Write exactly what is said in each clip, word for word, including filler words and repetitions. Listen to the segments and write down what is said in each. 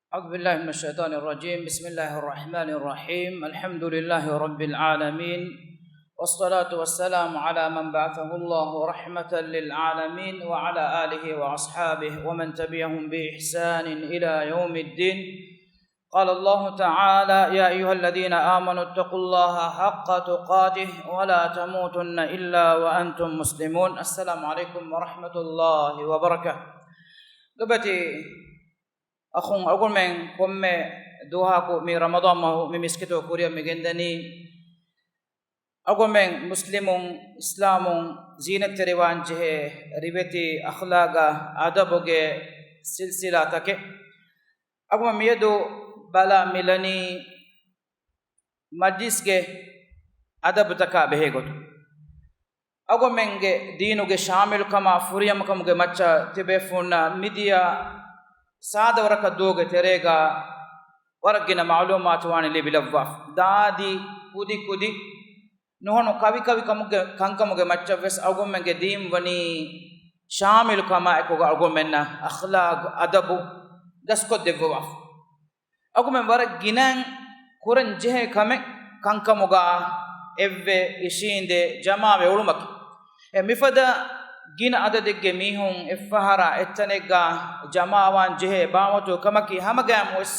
أعوذ بالله من الشيطان الرجيم. بسم الله الرحمن الرحيم. الحمد لله رب العالمين. والصلاة والسلام على من بعثه الله رحمة للعالمين وعلى آله وأصحابه ومن تبعهم بإحسان إلى يوم الدين. قال الله تعالى: يا أيها الذين آمنوا اتقوا الله حق تقاته ولا تموتن إلا وأنتم مسلمون. السلام عليكم ورحمة الله وبركاته. ލޮބުވެތި އަޚުން، އަޅުގަނޑުމެން ކޮންމެ ދުވަހަކު މި ރަމަޟާން މަހު މި މިސްކިތު ކުރިއަށް މި ގެންދަނީ، އަޅުގަނޑުމެން މުސްލިމުން، އިސްލާމުން ޒީނަތްތެރިވާން ޖެހޭ ރިވެތި އަޚްލާގާ އަދަބުގެ ސިލްސިލާތަކެއް. އަޅުގަނޑު މިއަދު ބަލާ މިލަނީ މަޖްލިސްގެ އަދަބުތަކާ ބެހޭ ގޮތުން. އަޅުގަނޑުމެންގެ ދީނުގެ ޝާމިލުކަމާ ފުރިހަމަކަމުގެ މައްޗަށް ތިބޭފުޅުންނަށް މިދިޔަ ސާދަ ވަރަކަށް ދުވަހުގެ ތެރޭގަ ވަރަށް ގިނަ މައުލޫމާތު ވާނެ ލިބިލައްވާފަ. ދާދި ކުދި ކުދި ނުހަނު ކަވި ކަވި ކަމުގެ، ކަންކަމުގެ މައްޗަށް ވެސް އަޅުގަނޑުމެންގެ ދީން ވަނީ ޝާމިލުކަމާ އެކުގަ އަޅުގަނޑުމެންނަށް އަޚްލާގު އަދަބު ދަސްކޮށްދެއްވަވާފަ. އަޅުގަނޑުމެން ވަރަށް ގިނައިން ކުރަން ޖެހޭ ކަމެއް ކަންކަމުގަ އެއްވެ އިށީނދެ ޖަމާވެ އުޅުމަކީ. އެ މިފަދަ ގިނަ އަދަދެއްގެ މީހުން އެއްފަހަރާ އެއްތަނެއްގަ ޖަމާވާން ޖެހޭ ބާވަތު ކަމަކީ ހަމަގައިމުވެސް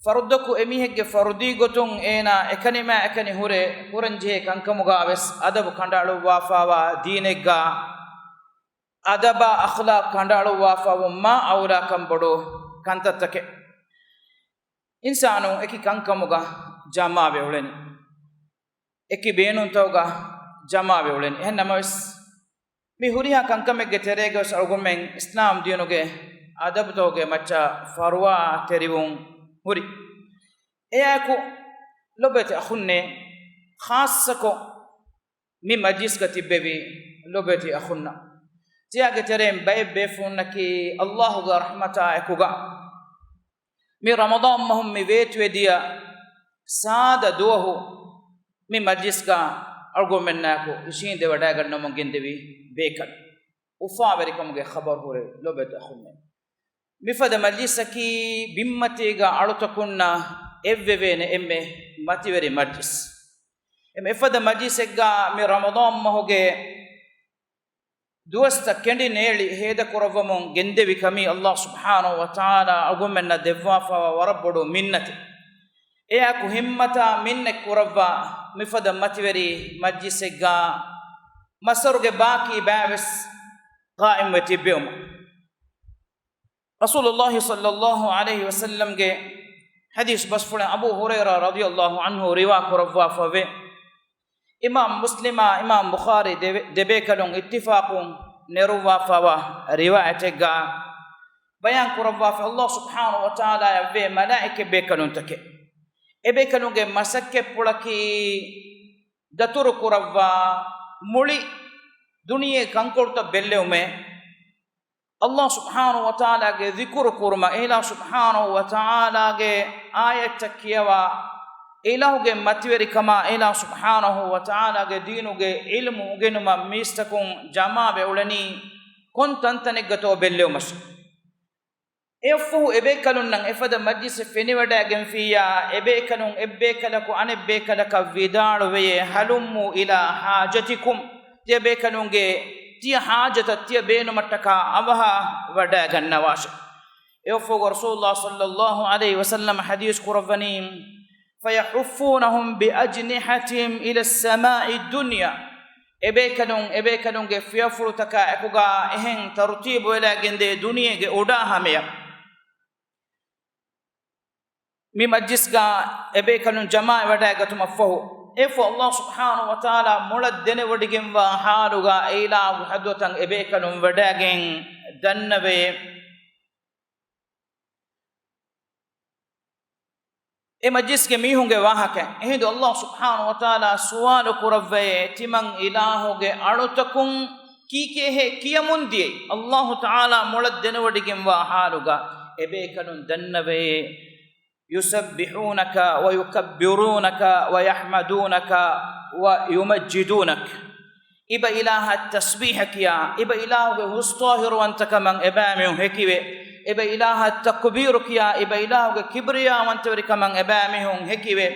ފަރުދަކު އެމީހެއްގެ ފަރުދީ ގޮތުން އޭނާ އެކަނިމާ އެކަނި ހުރެ ކުރަންޖެހޭ ކަންކަމުގާ ވެސް އަދަބު ކަނޑައަޅުއްވާފާވާ ދީނެއްގާ އަދަބާ އަޚްލާޤް ކަނޑައަޅުއްވާފާވުން މާ އައުލާކަން ބޮޑު ކަންތައްތަކެއް. އިންސާނުން އެކި ކަންކަމުގަ ޖަމާވެ އުޅެނީ. އެކި ބޭނުންތަކުގަ ޖަމާވެ އުޅެނީ. އެހެން ނަމަވެސް، މި ހުރިހާ ކަންކަމެއްގެ ތެރޭގަވެސް އަޅުގަނޑުމެން އިސްލާމް ދީނުގެ އަދަބުތަކުގެ މައްޗަށް ފަރުވާތެރިވުން ހުރި. އެއާއެކު ލޮބުވެތި އަޚުންނޭ، ޚާއްޞަކޮށް މި މަޖްލިސްގަ ތިއްބެވި ލޮބުވެތި އަޚުންނަށް ތިޔާގެ ތެރެއިން ބައެއް ބޭފުޅުންނަކީ އައްލާހުގެ ރަޙްމަތާ އެކުގަ މި ރަމަޟާން މަހުން މި ވޭތުވެދިޔަ ސާދަ ދުވަހު މި މަޖްލިސްގަ އަޅުގަނޑުމެންނާއެކު އިށީނދެވަޑައިގަންނަވަމުން ގެންދެވި ބޭކަލުން. އުފާވެރިކަމުގެ ޚަބަރު ހުރެ ލޮބުވެތި އަޚުންނޭ. މިފަދަ މަޖްލިސަކީ ބިންމަތީގަ އަޅުތަކުންނަށް އެއްވެވޭނެ އެންމެ މަތިވެރި މަޖްލިސް. އެންމެ އެފަދަ މަޖްލިސެއްގަ މި ރަމަޟާން މަހުގެ ދުވަސްތައް ކެނޑި ނޭޅި ހޭދަކުރައްވަމުން ގެންދެވި ކަމީ އައްލާހު ސުބްޙާނަހު ވަތަޢާލާ އަޅުގަނޑުމެންނަށް ދެއްވާފައިވާ ވަރަށް ބޮޑު މިންނަތެއް. އެއާއެކު ހިންމަތާ މިންނަތް ކުރައްވާ މިފަދަ މަތިވެރި މަޖްލިސެއްގަ މައްސަރުގެ ބާކީ ބައިވެސް ޤާއިމްވެ ތިއްބެވުމަށް. ރަސޫލުﷲ ޞައްލަﷲ ޢަލައިހި ވަސައްލަމްގެ ޙަދީޘް ބަސްފުޅެއް އަބޫ ހުރައިރާ ރަޟިޔަﷲ ޢަންހު ރިވާ ކުރައްވާފައެވެ. އިމާމް މުސްލިމާ އިމާމް ބުޚާރީ ދެ-، ދެބޭކަލުން އިއްތިފާޤުން ނެރުއްވާފައިވާ ރިވާޔަތެއްގަ ބަޔާން ކުރައްވާފަ، އައްލާހު ސުބްޙާނަހު ވަތަޢާލާއަށްވޭ މަލާއިކަ ބޭކަލުންތަކެއް. އެބޭކަލުންގެ މަސައްކަތްޕުޅަކީ ދަތުރު ކުރައްވާ މުޅި ދުނިޔެ ކަންކޮޅުތައް ބެއްލެވުމޭ. އައްލާހު ސުބްޙާނަހު ވަތަޢާލާގެ ޛިކުރު ކުރުމަށް، އެއިލާހު ސުބްޙާނަހު ވަތަޢާލާގެ އާޔަތްތައް ކިޔަވާ، އެއިލާހުގެ މަތިވެރިކަމާ، އެއިލާހު ސުބްޙާނަހު ވަތަޢާލާގެ ދީނުގެ ޢިލްމު އުނގެނުމަށް މީސްތަކުން ޖަމާވެ އުޅެނީ ކޮން ތަންތަނެއްގަތޯ ބެއްލެވުމަށް. އެއަށްފަހު އެބޭކަލުންނަށް އެފަދަ މަޖްލިސެއް ފެނިވަޑައިގެންފިއްޔާ، އެބޭކަލުން އެއްބޭކަލަކު އަނެއްބޭކަލަކަށް ވިދާޅުވެޔޭ، ހަލުއްމޫ އިލާ ޙާޖަތިކުމް، ތިޔަބޭކަލުންގެ ތިޔަ ޙާޖަތަށް ތިޔަ ބޭނުމަށްޓަކާ އަވަހަށް ވަޑައިގަންނަވާށެ. އެއަށްފަހު ރަސޫލުﷲ ޞައްލަﷲ ޢަލައިހި ވަސައްލަމަ ޙަދީޘް ކުރައްވަނީ، فَيَحُفُّونَهُمْ بِأَجْنِحَتِهِمْ إِلَى السَّمَاءِ الدُّنْيَا، އެބޭކަލުން އެބޭކަލުންގެ ފިޔަފުޅުތަކާ އެކުގަ އެހެން ތަރުތީބުވެލައިގެންދޭ ދުނިޔޭގެ އުޑާ ހަމަޔަށް. މި މަޖްލިސްގަ އެބޭކަލުން ޖަމާވެވަޑައިގަތުމަށްފަހު، އެއަށްފަހު އައްލާހު ސުބްޙާނަހު ވަތަޢާލާ މޮޅަށް ދެނެވޮޑިގެންވާ ޙާލުގަ އެއިލާހުގެ ޙަޟްރަތަށް އެބޭކަލުން ވަޑައިގެން ދަންނަވެޔޭ. އެ މަޖްލިސްގެ މީހުންގެ ވާހަކައެއް. އެހިނދު އައްލާހު ސުބްޙާނަހު ވަތަޢާލާ ސުވާލު ކުރައްވައޭ، ތިމަން އިލާހުގެ އަޅުތަކުން ކީކޭހޭ ކިޔަމުންދިޔައީ؟ އައްލާހު ތަޢާލާ މޮޅަށް ދެނެވޮޑިގެންވާ ޙާލުގަ އެބޭކަލުން ދަންނަވައޭ، يُسَبِّحُونَكَ وَيُكَبِّرُونَكَ وَيَحْمَدُونَكَ وَيُمَجِّدُونَكَ. އިބަ އިލާހަށް ތަސްބީޙަ ކިޔާ، އިބަ އިލާހުގެ ހުސްޠާހިރުވަންތަކަމަށް އެބައިމީހުން ހެކިވެ، އެބަ އިލާހަށް ތަކުބީރު ކިޔާ، އިބަ އިލާހުގެ ކިބްރިޔާވަންތަވެރިކަމަށް އެބައިމީހުން ހެކިވެ،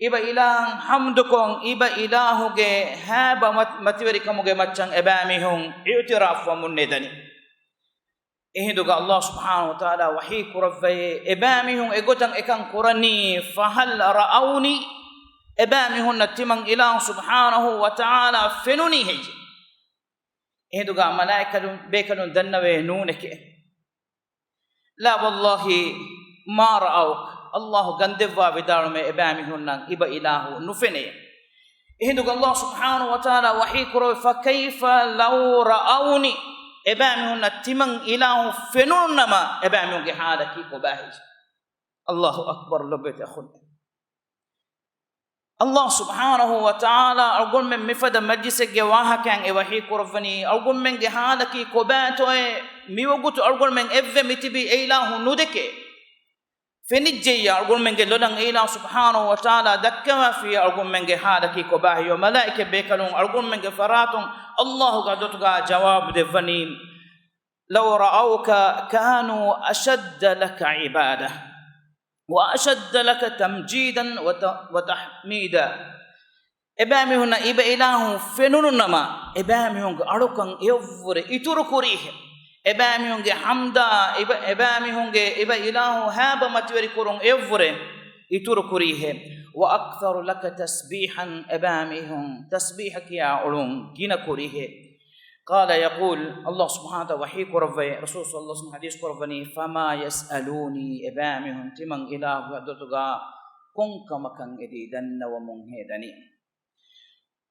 އިބަ އިލާހަށް ޙަމްދުކޮށް، އިބަ އިލާހުގެ ހައިބަ މަތި-، މަތިވެރިކަމުގެ މައްޗަށް އެބައިމީހުން އިޢުތިރާފްވަމުން ނެދަނީ. އެހިނދުގަ ﷲ ސުބްޙާނަހޫ ވަތަޢާލާ ވަޙީ ކުރައްވައޭ، އެބައިމީހުން އެގޮތަށް އެކަން ކުރަނީ، فهل رأوني؟ އެބައިމީހުންނަށް ތިމަން އިލާހު ސުބްޙާނަހޫ ވަތަޢާލާ ފެނުނީ ހެއްޔެ؟ އެހިނދުގަ މަލާއިކަތުން ބޭކަލުން ދަންނަވައޭ، ނޫނެކޭ. لا والله ما رأوك. ﷲ ގަންދެއްވާ ވިދާޅުމޭ، އެބައިމީހުންނަށް އިބަ އިލާހު ނުފެނޭ. އެހިނދުގަ ﷲ ސުބްޙާނަހޫ ވަތަޢާލާ ވަޙީ ކުރެއްވި، فكيف لو رأوني؟ އެބައިމީހުންނަށް ތިމަން އިލާހު ފެނުނުނަމަ، އެބައިމީހުންގެ ޙާލަކީ ކޮބާހެއްޔޭ؟ ﷲ އަކްބަރު، ލޮބުވެތި އަޚުން. ﷲ ސުބްޙާނަހޫ ވަތަޢާލާ އަޅުގަނޑުމެން މިފަދަ މަޖްލިސެއްގެ ވާހަކައިން އެ ވަޙީ ކުރައްވަނީ، އަޅުގަނޑުމެންގެ ޙާލަކީ ކޮބާތޯއޭ؟ މިވަގުތު އަޅުގަނޑުމެން އެއްވެ މިތިބީ އެ އިލާހު ނުދެކޭ. ފެނިއްޖެއްޔާ އަޅުގަނޑުމެންގެ ލޮލަށް އެ އިލާހު ސުބްޙާނަހޫ ވަތަޢާލާ ދައްކަވާފިއްޔާ އަޅުގަނޑުމެންގެ ޙާލަކީ ކޮބާހެއްޔޯ؟ މަލާއިކަތް ބޭކަލުން އަޅުގަނޑުމެންގެ ފަރާތުން ﷲގެ ޙަޟްރަތުގަ ޖަވާބު ދެއްވަނީ، لو رأوك كانوا أشد لك عبادة وأشد لك تمجيدا وت-، وتحميدا. އެބައިމީހުންނަށް އިބަ އިލާހު ފެނުނުނަމަ، އެބައިމީހުންގެ އަޅުކަން އެއަށްވުރެ އިތުރު ކުރީހެއް. އެބައިމީހުންގެ ޙަމްދާ، އިބަ-، އެބައިމީހުންގެ އިބަ އިލާހު ހައިބަ މަތިވެރި ކުރުން އެއަށްވުރެ އިތުރު ކުރީހެއް. وأكثر لك تسبيحا، އެބައިމީހުން ތަސްބީޙަ ކިޔާ އުޅުން ގިނަ ކުރީހެއް. قال يقول، ﷲ ސުބްޙާނަހޫ ވަތަޢާލާ ވަޙީ ކުރައްވައޭ، ރަސޫލު ޞައްލަﷲު ޢަލައިހި ވަސައްލަމަ ޙަދީޘް ކުރައްވަނީ، فما يسألوني، އެބައިމީހުން ތިމަން އިލާހުގެ ޙަޟްރަތުގަ ކޮންކަމަކަށް އެދި ދަންނަވަމުން ހޭދަނީ.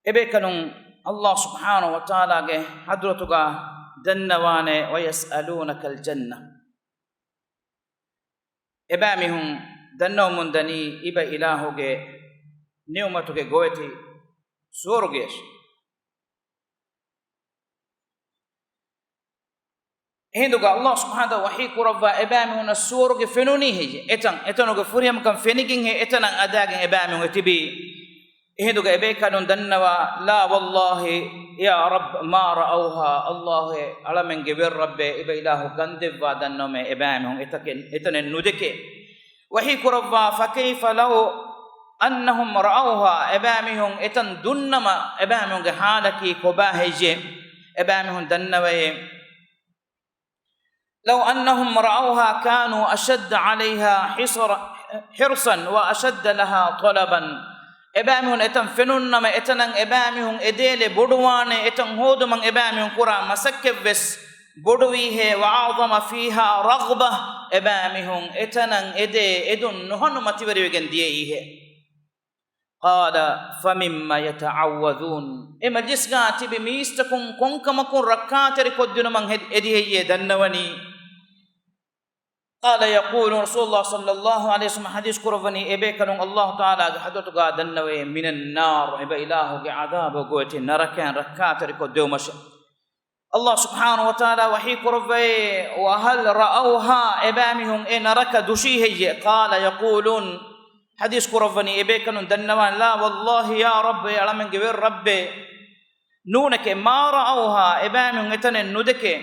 އެބޭކަލުން ﷲ ސުބްޙާނަހޫ ވަތަޢާލާގެ ޙަޟްރަތުގަ ދަންނަވާނެ، ويسألونك الجنة. އެބައިމީހުން ދަންނަވަމުންދަނީ އިބަ އިލާހުގެ ނިޢުމަތުގެ ގޮވެތި ސުވަރުގެއަށް. އެހިނދުގަ ﷲ ސުބްޙާނަހޫ ވަތަޢާލާ ވަޙީ ކުރައްވާ، އެބައިމީހުންނަށް ސުވަރުގެ ފެނުނީ ހެއްޔެ؟ އެތަން، އެތަނުގެ ފުރިހަމަކަން ފެނިގެންހޭ އެތަނަށް އަދާގެން އެބައިމީހުން އެތިބީ. އެހިނދުގަ އެބޭކަލުން ދަންނަވާ، لا والله يا رب ما رأوها، ﷲ އޭ އަޅަމެންގެ ވެރި ރައްބޭ، އިބަ އިލާހު ގަންދެއްވާ ދަންނަވަމޭ އެބައިމީހުން އެތަކެއް، އެތަނެއް ނުދެކޭ. ވަޙީ ކުރައްވާ، فكيف لو أنهم رأوها، އެބައިމީހުން އެތަން ދުންނަމަ އެބައިމީހުންގެ ޙާލަކީ ކޮބާ ހެއްޔޭ؟ އެބައިމީހުން ދަންނަވައޭ، لو أنهم رأوها كانوا أشد عليها حصر-، حرصا وأشد لها طلبا. އެބައިމީހުން އެތަން ފެނުންނަމަ އެތަނަށް އެބައިމީހުން އެދޭލެއް ބޮޑުވާނެ، އެތަން ހޯދުމަށް އެބައިމީހުން ކުރާ މަސައްކަތްވެސް ބޮޑުވީހޭ، وأعظم فيها رغبة، އެބައިމީހުން އެތަނަށް އެދޭ އެދުން ނުހަނު މަތިވެރިވެގެން ދިޔައީހޭ. قال فمم يتعوذون. އެ މަޖިލިސްގަ ތިބި މީސްތަކުން ކޮންކަމަކުން ރައްކާތެރިކޮށްދިނުމަށް ހެ-، އެދި ހެއްޔޭ ދަންނަވަނީ؟ قال يقول، ރަސޫލުﷲ ޞައްލަﷲު ޢަލައިހި ވަސައްލަމަ ޙަދީޘް ކުރައްވަނީ، އެބޭކަލުން ﷲ ތަޢާލާގެ ޙަޟްރަތުގަ ދަންނަވައޭ، من النار، އިބަ އިލާހުގެ ޢަޛާބުގެ ގޮވެތި ނަރަކައިން ރައްކާތެރިކޮށްދެވުމަށެވެ. ﷲ ސުބްޙާނަހޫ ވަތަޢާލާ ވަޙީ ކުރައްވައޭ، وهل رأوها، އެބައިމީހުން އެ ނަރަކަ ދުށީ ހެއްޔޭ؟ قال يقولون، ޙަދީޘް ކުރައްވަނީ އެބޭކަލުން ދަންނަވާނެ، لا والله يا رب، އޭ އަޅަމެންގެ ވެރި ރައްބޭ، ނޫނެކޭ، ما رأوها، އެބައިމީހުން އެތަނެއް ނުދެކޭ.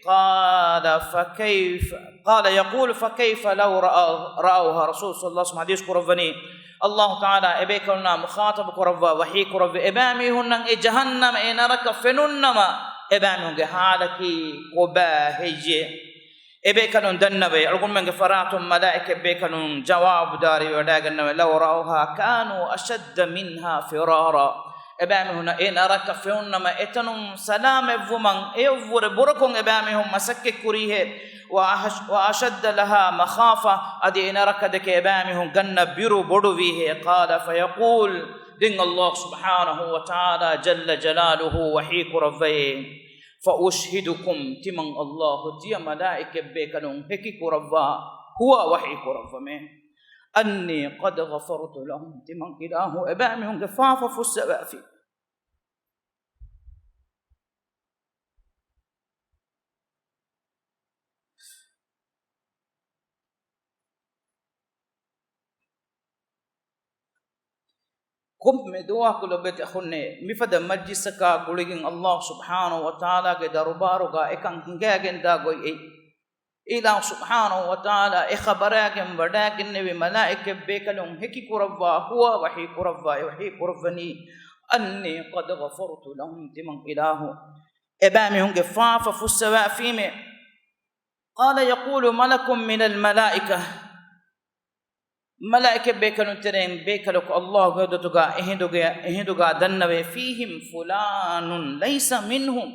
قال فكيف، قال يقول فكيف لو رأوا-، رأوها، ރަސޫލު ޞައްލަﷲު ޢަލައިހި ވަސައްލަމަ ޙަދީޘް ކުރައްވަނީ، ﷲ ތަޢާލާ އެބޭކަލުންނާ މުޚާޠަބު ކުރައްވާ ވަޙީ ކުރައްވި، އެބައިމީހުންނަށް އެ ޖަހަންނަމް އެ ނަރަކަ ފެނުންނަމަ، އެބައިމީހުންގެ ޙާލަކީ ކޮބާ ހެއްޔޭ؟ އެބޭކަލުން ދަންނަވައޭ، އަޅުގަނޑުމެންގެ ފަރާތުން މަލާއިކަތް ބޭކަލުން ޖަވާބުދާރީވެވަޑައިގަންނަވައޭ، لو رأوها كانوا أشد منها فرارا. އެބައިމީހުންނަށް އެ ނަރަކަ ފެނުންނަމަ، އެތަނުން ސަލާމަތްވުމަށް އެއަށްވުރެ ބުރަކޮށް އެބައިމީހުން މަސައްކަތްކުރީހޭ. وأش-، وأشد لها مخافة، އަދި އެ ނަރަކަ ދެކެ އެބައިމީހުން ގަންނަ ބިރު ބޮޑުވީހޭ. قال فيقول، ދެން ﷲ ސުބްޙާނަހޫ ވަތަޢާލާ ޖައްލަ ޖަލާލުހޫ ވަޙީ ކުރައްވައޭ، فأشهدكم، ތިމަން ﷲ ތިޔަ މަލާއިކަތް ބޭކަލުން ހެކި ކުރައްވާ، ހުވާ ވަޙީ ކުރައްވަމޭ، أني قد غفرت لهم، ތިމަން އިލާހު އެބައިމީހުންގެ ފާފަ ފުއްސަވައިފި. ކޮންމެ ދުވަހަކު ލޮބުވެތި އަޚުންނޭ، މިފަދަ މަޖްލިސަކާ ގުޅިގެން ﷲ ސުބްޙާނަހޫ ވަތަޢާލާގެ ދަރުބާރުގަ އެކަން ހިނގައިގެންދާ ގޮތް އެއީ. އިލާހު ސުބްޙާނަހޫ ވަތަޢާލާ އެ ޚަބަރާގެން ވަޑައިގެންނެވި މަލާއިކަތްބޭކަލުން ހެކި ކުރައްވާ ހުވާ ވަޙީ ކުރައްވާ އެ ވަޙީ ކުރައްވަނީ، أني قد غفرت لهم، ތިމަން އިލާހު އެބައިމީހުންގެ ފާފަ ފުއްސަވާފީމޭ. قال يقول ملك من الملائكة، މަލާއިކަތްބޭކަލުން ތެރެއިން ބޭކަލަކު ﷲ ގެ ހަޟްރަތުގަ އެހިނދުގެ، އެހިނދުގަ ދަންނަވޭ، فيهم فلان ليس منهم،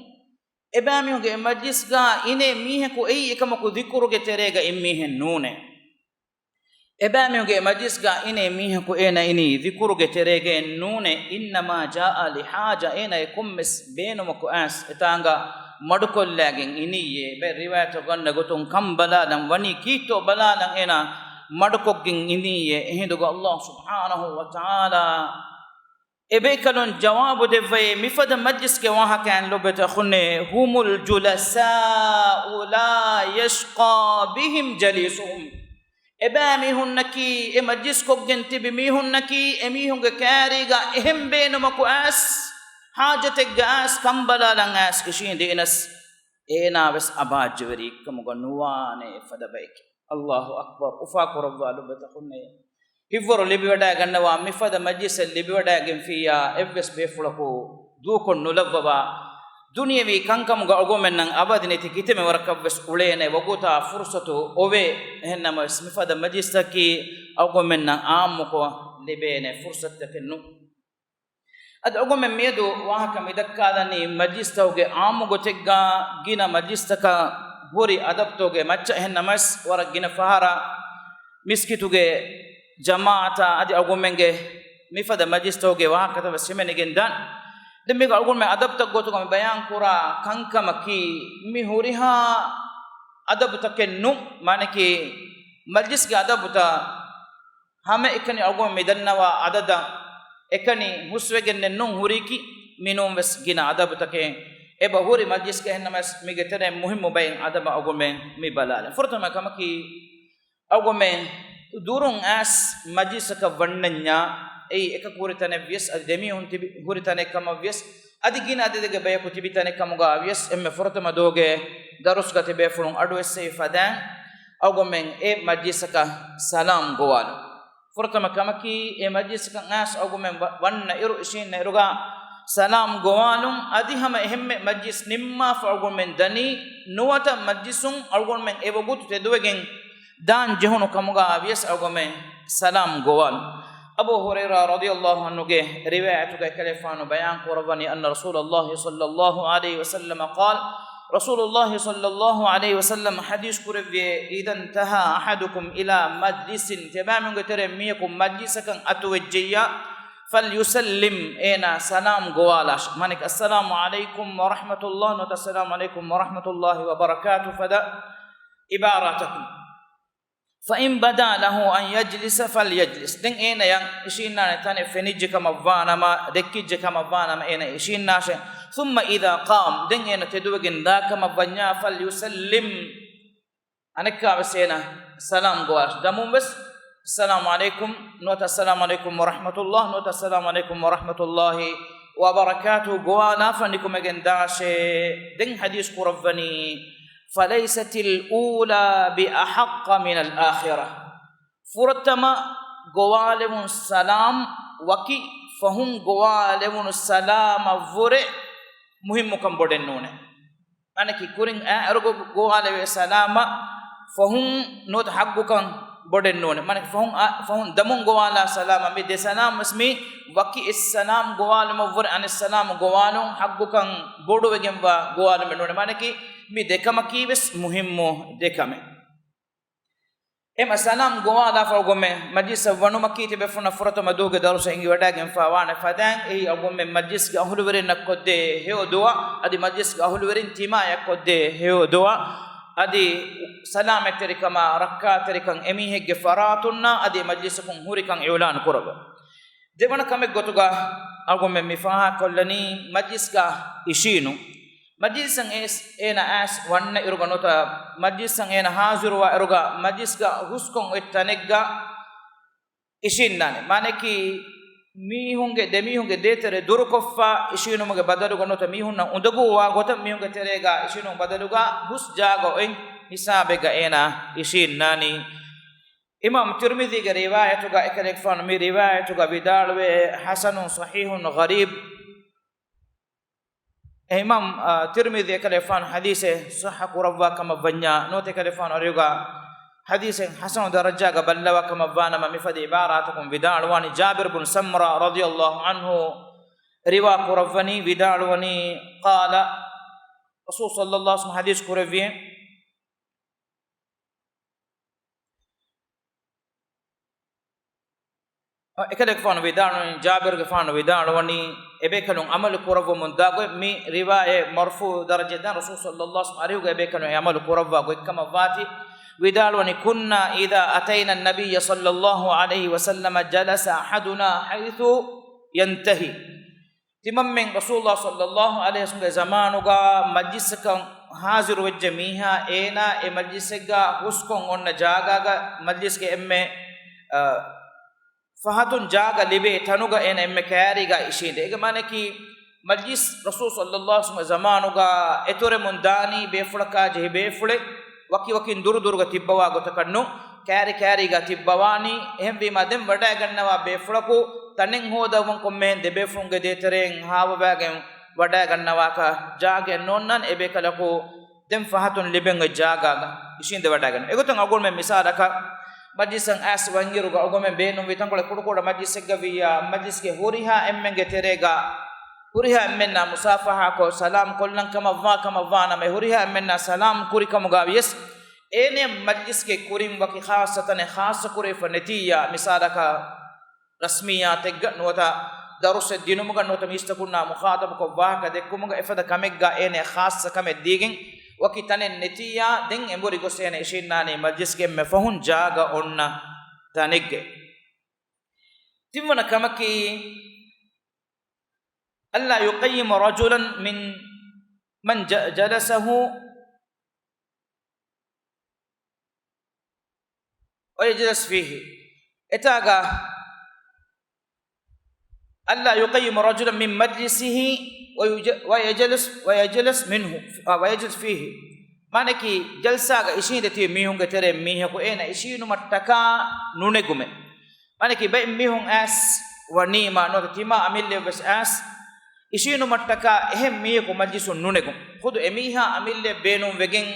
އެބައިމީހުންގެ އެ މަޖްލިސްގަ އިނޭ މީހަކު އެއީ އެކަމަކު ޛިކުރުގެ ތެރޭގަ އިން މީހެއް ނޫނޭ. އެބައިމީހުންގެ އެ މަޖްލިސްގަ އިނޭ މީހަކު އޭނަ އިނީ ޛިކުރުގެ ތެރޭގައެއް ނޫނޭ. إنما جاء لحاجة، އޭނަ އެ ކޮންމެސް ބޭނުމަކު އައިސް އެތާނގަ މަޑުކޮށްލާގެން އިނީއޭ. ބައެއް ރިވާޔަތު ގަންނަ ގޮތުން ކަންބަލާލަން ވަނީ ކީއްތޯ ބަލާލަން އޭނަ މަޑުކޮށްގެން އިނީއޭ. އެހިނދުގަ ﷲ ސުބްޙާނަހޫ ވަތަޢާލާ އެބޭކަލުން ޖަވާބު ދެއްވައޭ، މިފަދަ މަޖްލިސްގެ ވާހަކައިން ލޮބުވެތި އަޚުންނޭ، هم الجلساء لا يشقى بهم جليسهم. އެބައިމީހުންނަކީ، އެ މަޖްލިސްކޮށްގެން ތިބި މީހުންނަކީ، އެމީހުންގެ ކާރީގަ އެހެން ބޭނުމަކު އައިސް، ޙާޖަތެއްގަ އައިސް، ކަންބަލާލަން އައިސް އިށީނދެ އިނަސް، އޭނާވެސް އަބާއްޖަވެރި އެއްކަމުގަ ނުވާނެ އެފަދަ ބައެކޭ. ﷲ އަކްބަރު. އުފާކުރައްވާ ލޮބުވެތި އަޚުންނޭ. ހިތްވަރު ލިބިވަޑައިގަންނަވާ މިފަދަ މަޖްލިސެއް ލިބިވަޑައިގެންފިއްޔާ އެއްވެސް ބޭފުޅަކު ދޫކޮށް ނުލައްވަވާ، ދުނިޔަވީ ކަންކަމުގަ އަޅުގަނޑުމެންނަށް އަބަދި ނެތި ކިތަންމެ ވަރަކަށްވެސް އުޅޭނެ ވަގުތާ ފުރުޞަތު އޮވޭ. އެހެންނަމަވެސް މިފަދަ މަޖްލިސްތަކީ އަޅުގަނޑުމެންނަށް އާއްމުކޮށް ލިބޭނެ ފުރުޞަތުތަކެއް ނޫން. އަދި އަޅުގަނޑުމެން މިއަދު ވާހަކަ މިދައްކާލަނީ މަޖްލިސްތަކުގެ އާއްމު ގޮތެއްގަ، ގިނަ މަޖްލިސްތަކަށް ހުރި އަދަބުތަކުގެ މައްޗަށް. އެހެންނަމަވެސް ވަރަށް ގިނަ ފަހަރަށް މިސްކިތުގެ ޖަމާޢަތާ އަދި އަޅުގަނޑުމެންގެ މިފަދަ މަޖްލިސްތަކުގެ ވާހަކަތައް ވެސް ހިމެނިގެން ދާން. ދެން މީގަ އަޅުގަނޑުމެން އަދަބުތައް ގޮތުގަ މި ބަޔާން ކުރާ ކަންކަމަކީ، މި ހުރިހާ އަދަބުތަކެއް ނޫން، މާނައަކީ މަޖްލިސްގެ އަދަބުތައް ހަމައެކަނި އަޅުގަނޑު މި ދަންނަވާ އަދަދަށް އެކަނި ހުސްވެގެންނެއް ނޫން ހުރީކީ، މިނޫންވެސް ގިނަ އަދަބުތަކެއް އެބަ ހުރި މަޖްލިސްގަ. އެހެންނަމަވެސް މީގެ ތެރެއިން މުހިއްމު ބައިން އަދަބަށް އަޅުގަނޑުމެން މި ބަލާލަން. ފުރަތަމަ ކަމަކީ، އަޅުގަނޑުމެން ދުރުން އައިސް މަޖްލިސަކަށް ވަންނަންޏާ، އެއީ އެކަކު ހުރި ތަނެއް ވިޔަސް، އަދި ދެމީހުން ތިބި ހުރި ތަނެއް ކަމަށް ވިޔަސް، އަދި ގިނަ އަދަދެއްގެ ބަޔަކު ތިބި ތަނެއް ކަމުގަ ވިޔަސް، އެންމެ ފުރަތަމަ ދުވަހުގެ ދަރުސްގަ ތިބޭފުޅުން އަޑުއެއްސެވި ފަދައިން އަޅުގަނޑުމެން އެ މަޖްލިސަކަށް ސަލާމް ގޮވާލުން. ފުރަތަމަ ކަމަކީ، އެ މަޖްލިސަކަށް އައިސް އަޅުގަނޑުމެން ވަ-، ވަންނަ އިރު، އިށީންނަ އިރުގަ ސަލާމް ގޮވާލުން. އަދި ހަމަ އެހެންމެ މަޖްލިސް ނިންމާފަ އަޅުގަނޑުމެން ދަނީ، ނުވަތަ މަޖްލިސުން އަޅުގަނޑުމެން އެ ވަގުތު ތެދުވެގެން ދާން ޖެހުނު ކަމުގަ ވިޔަސް އަޅުގަނޑުމެން ސަލާމް ގޮވާލުން. އަބޫ ހުރައިރާ ރަޟިޔަﷲ ޢަންހުގެ ރިވާޔަތުގައި ކަލޭފާނު ބަޔާން ކުރައްވަނީ، أن رسول الله صلى الله عليه وسلم قال، ރަސޫލުﷲ ޞައްލަﷲ ޢަލައިހި ވަސައްލަމަ ޙަދީޘް ކުރެއްވިއޭ، إذا انتهى أحدكم إلى مجلس، ތިބާމީހުންގެ ތެރެއިން މީހަކު މަޖްލިސަކަށް އަތުވެއްޖެއްޔާ، فليسلم، އޭނާ ސަލާމް ގޮވާލާށި. މާނައަކީ، السلام عليكم ورحمة الله، ނުވަތަ السلام عليكم ورحمة الله وبركاته ފަދަ ޢިބާރާތަކުން. فإن بدا له أن يجلس فليجلس. ދެން އޭނަޔަށް އިށީންނާނެ ތަނެއް ފެނިއްޖެ ކަމަށްވާނަމަ، ދެއްކިއްޖެ ކަމަށްވާނަމަ، އޭނަ އިށީންނާށޭ. ثم إذا قام، ދެން އޭނަ ތެދުވެގެން ދާ ކަމަށް ވަންޏާ، فليسلم، އަނެއްކާވެސް އޭނަ ސަލާމް ގޮވާ ދަމުން ވެސް، السلام عليكم، ނުވަތަ السلام عليكم ورحمة الله، ނުވަތަ السلام عليكم ورحمة الله وبركاته ގޮވާލާފަ ނިކުމެގެން ދާށޭ. ދެން ޙަދީޘް ކުރައްވަނީ، فليست الأولى بأحق من الآخرة. ފުރަތަމަ ގޮވާލެވުނު ސަލާމް ވަކި ފަހުން ގޮވާލެވުނު ސަލާމަށްވުރެ މުހިއްމުކަން ބޮޑެއް ނޫނޭ. މާނައަކީ، ކުރިން އައިއިރު ގޮ-، ގޮވާލެވޭ ސަލާމަށް ފަހުން ނުވަތަ ޙައްޤުކަން ބޮޑެއް ނޫނޭ. މާނައަކީ، ފަހުން އަ-، ފަހުން ދަމުން ގޮވާލާ ސަލާމަށް މި ދެ ސަލާމް ވެސް މީ ވަކި އެއް ސަލާމް ގޮވާލުމަށްވުރެ އަނެއް ސަލާމް ގޮވާލުން ޙައްޤުކަން ބޮޑުވެގެންވާ ގޮވާލުމެއް ނޫނޭ. މާނައަކީ، މި ދެ ކަމަކީ ވެސް މުހިއްމު ދެ ކަމެއް. އެމަ ސަލާމް ގޮވާލާފަ އަޅުގަނޑުމެން މަޖްލިސަށް ވަނުމަކީ ތިބޭފުޅުންނަށް ފުރަތަމަ ދުވަހުގެ ދަރުސަށް އެނގިވަޑައިގެންފާވާނެ ފަދައިން، އެއީ އަޅުގަނޑުމެން މަޖްލިސްގެ އަހުލުވެރިންނަށް ކޮށްދޭ ހެޔޮ ދުޢާ، އަދި މަޖްލިސްގެ އަހުލުވެރިން ތިމާޔަށް ކޮށްދޭ ހެޔޮ ދުޢާ، އަދި ސަލާމަތްތެރިކަމާ ރައްކާތެރިކަން އެމީހެއްގެ ފަރާތުންނާ އަދި މަޖްލިސަކުން ހުރިކަން އިޢުލާން ކުރައްވާ. ދެވަނަ ކަމެއް ގޮތުގަ އަޅުގަނޑުމެން މި ފާހަގަކޮށްލަނީ މަޖްލިސްގަ އިށީނުން. މަޖްލިސަށް އޭސް-، އޭނަ އައިސް ވަންނަ އިރުގަ ނުވަތަ މަޖްލިސަށް އޭނަ ހާޒިރުވާ އިރުގަ މަޖްލިސްގަ ހުސްކޮށް އޮތް ތަނެއްގަ އިށީންނާނެ. މާނައަކީ، މީހުންގެ، ދެމީހުންގެ ދޭތެރެ ދުރުކޮށްފަ އިށީނުމުގެ ބަދަލުގަ ނުވަތަ މީހުންނަށް އުނދަގޫވާ ގޮތަށް މީހުންގެ ތެރޭގަ އިށީނުމުގެ ބަދަލުގަ ހުސް ޖާގަ އޮތް ހިސާބެއްގަ އޭނާ އިށީންނާނީ. އިމާމް ތިރްމިޒީގެ ރިވާޔަތުގަ އެކަލޭގެފާނު މި ރިވާޔަތުގަ ވިދާޅުވޭ، ޙަސަނުން ޞަޙީޙުން ޣަރީބް. އެ އިމާމް، އާ، ތިރްމިޒީ އެކަލޭގެފާނު ޙަދީޘެއް ޞައްޙަ ކުރައްވާ ކަމަށް ވަންޏާ، ނުވަތަ އެކަލޭގެފާނު އަރިހުގަ ޙަދީޘެއް ޙަސަނު ދަރަޖާގަ ބައްލަވާ ކަމަށް ވާނަމަ، މިފަދަ ޢިބާރާތަކުން ވިދާޅުވާނީ. ޖާބިރު ބުން ސަމްރާ ރަޟިޔަﷲ ޢަންހު ރިވާ ކުރައްވަނީ، ވިދާޅުވަނީ، ޤާލަ، ރަސޫލު ޞައްލަﷲ ޢަލައިހި ވަސައްލަމަ ޙަދީޘް ކުރެއްވި، އެކަލޭގެފާނު ވިދާޅުވަނީ، ޖާބިރުގެފާނު ވިދާޅުވަނީ، އެބޭކަލުން ޢަމަލު ކުރައްވަމުން ދާ ގޮތް، މި ރިވާޔަތް މަރްފޫޢު ދަރަޖައެއް ދާން، ރަސޫލު ޞައްލަﷲ ޢަލައިހި ވަސައްލަމަ އަރިހުގަ އެބޭކަލުން އެ ޢަމަލު ކުރައްވާ ގޮތްކަމަށް ވާތީ، ވިދާޅުވަނީ، كنا إذا أتينا النبي صلى الله عليه وسلم جلس أحدنا حيث ينتهي. ތިމަންމެން ރަސޫލުﷲ ޞައްލަﷲ ޢަލައިހި ވަސައްލަމަގެ ޒަމާނުގަ މަޖްލިސަކަށް ޙާޟިރު ވެއްޖެ މީހާ، އޭނާ އެ މަޖްލިސެއްގަ ހުސްކޮށް އޮންނަ ޖާގާގަ، މަޖްލިސްގެ އެންމެ، އަ، ފަހަތުން ޖާގަ ލިބޭ ތަނުގަ އޭނަ އެންމެ ކައިރީގަ އިށީނދޭ. އޭގެ މާނައަކީ، މަޖްލިސް ރަސޫލު ޞައްލަﷲ ޢަލައިހި ވަސައްލަމަގެ ޒަމާނުގަ އެތެރެމުން ދާނީ ބޭފުޅަކާ ޖެހި ބޭފުޅެއް، ވަކި ވަކިން ދުރު ދުރުގަ ތިއްބަވާ ގޮތަކަށް ނޫން، ކައިރި ކައިރީގަ ތިއްބަވާނީ. އެހެންވީމާ، ދެން ވަޑައިގަންނަވާ ބޭފުޅަކު ތަނެއް ހޯދައްވަން ކޮންމެހެން ދެ ބޭފުޅުންގެ ދޭތެރެއިން ހާވަވައިގެން ވަޑައިގަންނަވާކަށް ޖާގައެއް ނޯންނާނެ. އެބޭކަލަކު ދެން ފަހަތުން ލިބެން އޮތް ޖާގާގަ އިށީނދެވަޑައިގަންނަ. އެގޮތުން އަޅުގަނޑުމެން މިސާލަކަށް މަޖްލިސަށް އައިސް ވަންއިރުގަ އަޅުގަނޑުމެން ބޭނުންވި ތަންކޮޅެއް ކުޑަކުޑަ މަޖްލިސެއްގަ ވިއްޔާ، މަޖްލިސްގެ ހުރިހާ އެންމެންގެ ތެރޭގަ ހުރިހާ އެންމެންނާ މުޞާފަޙާކޮށް ސަލާމް ކޮށްލަން ކަމަށްވާ ކަމަށްވާނަމަ، ހުރިހާ އެންމެންނާ ސަލާމް ކުރިކަމުގަ ވިޔަސް، އޭނަ މަޖްލިސްގެ ކުރިން ވަކި ޚާއްޞަ ތަނެއް ޚާއްޞަ ކުރެވިފަ ނެތިއްޔާ، މިސާލަކަށް ރަސްމިއްޔާތެއްގަ ނުވަތަ ދަރުސެއް ދިނުމުގަ ނުވަތަ މީސްތަކުންނާ މުޚާޠަބުކޮށް ވާހަކަ ދެއްކުމުގަ އެފަދަ ކަމެއްގަ އޭނަ ޚާއްޞަ ކަމެއް ދީގެން ވަކި ތަނެއް ނެތިއްޔާ، ދެން އެނބުރި ގޮސް އޭނަ އިށީންނާނީ މަޖްލިސްގެ އެންމެ ފަހުން ޖާގަ އޮންނަ ތަނެއްގައި. ތިންވަނަ ކަމަކީ، ألا يقيم رجلا من من ج- جلسه ويجلس فيه. އެތާގަ، ألا يقيم رجلا من مجلسه ويج- ويجلس، ويجلس منه، އާ، ويجلس فيه. މާނައަކީ، ޖަލްސާގަ އިށީނދެ ތިބި މީހުންގެ ތެރެއިން މީހަކު އޭނަ އިށީނުމަށްޓަކާ ނުނެގުމެއް. މާނައަކީ، ބައެއް މީހުން އައިސް ވަނީމާ ނުވަތަ ތިމާ އަމިއްލައަށްވެސް އައިސް އިށީނުމަށްޓަކާ އެހެން މީހަކު މަޖްލިސުން ނުނެގުން. ޚުދު އެމީހާ އަމިއްލައަށް ބޭނުންވެގެން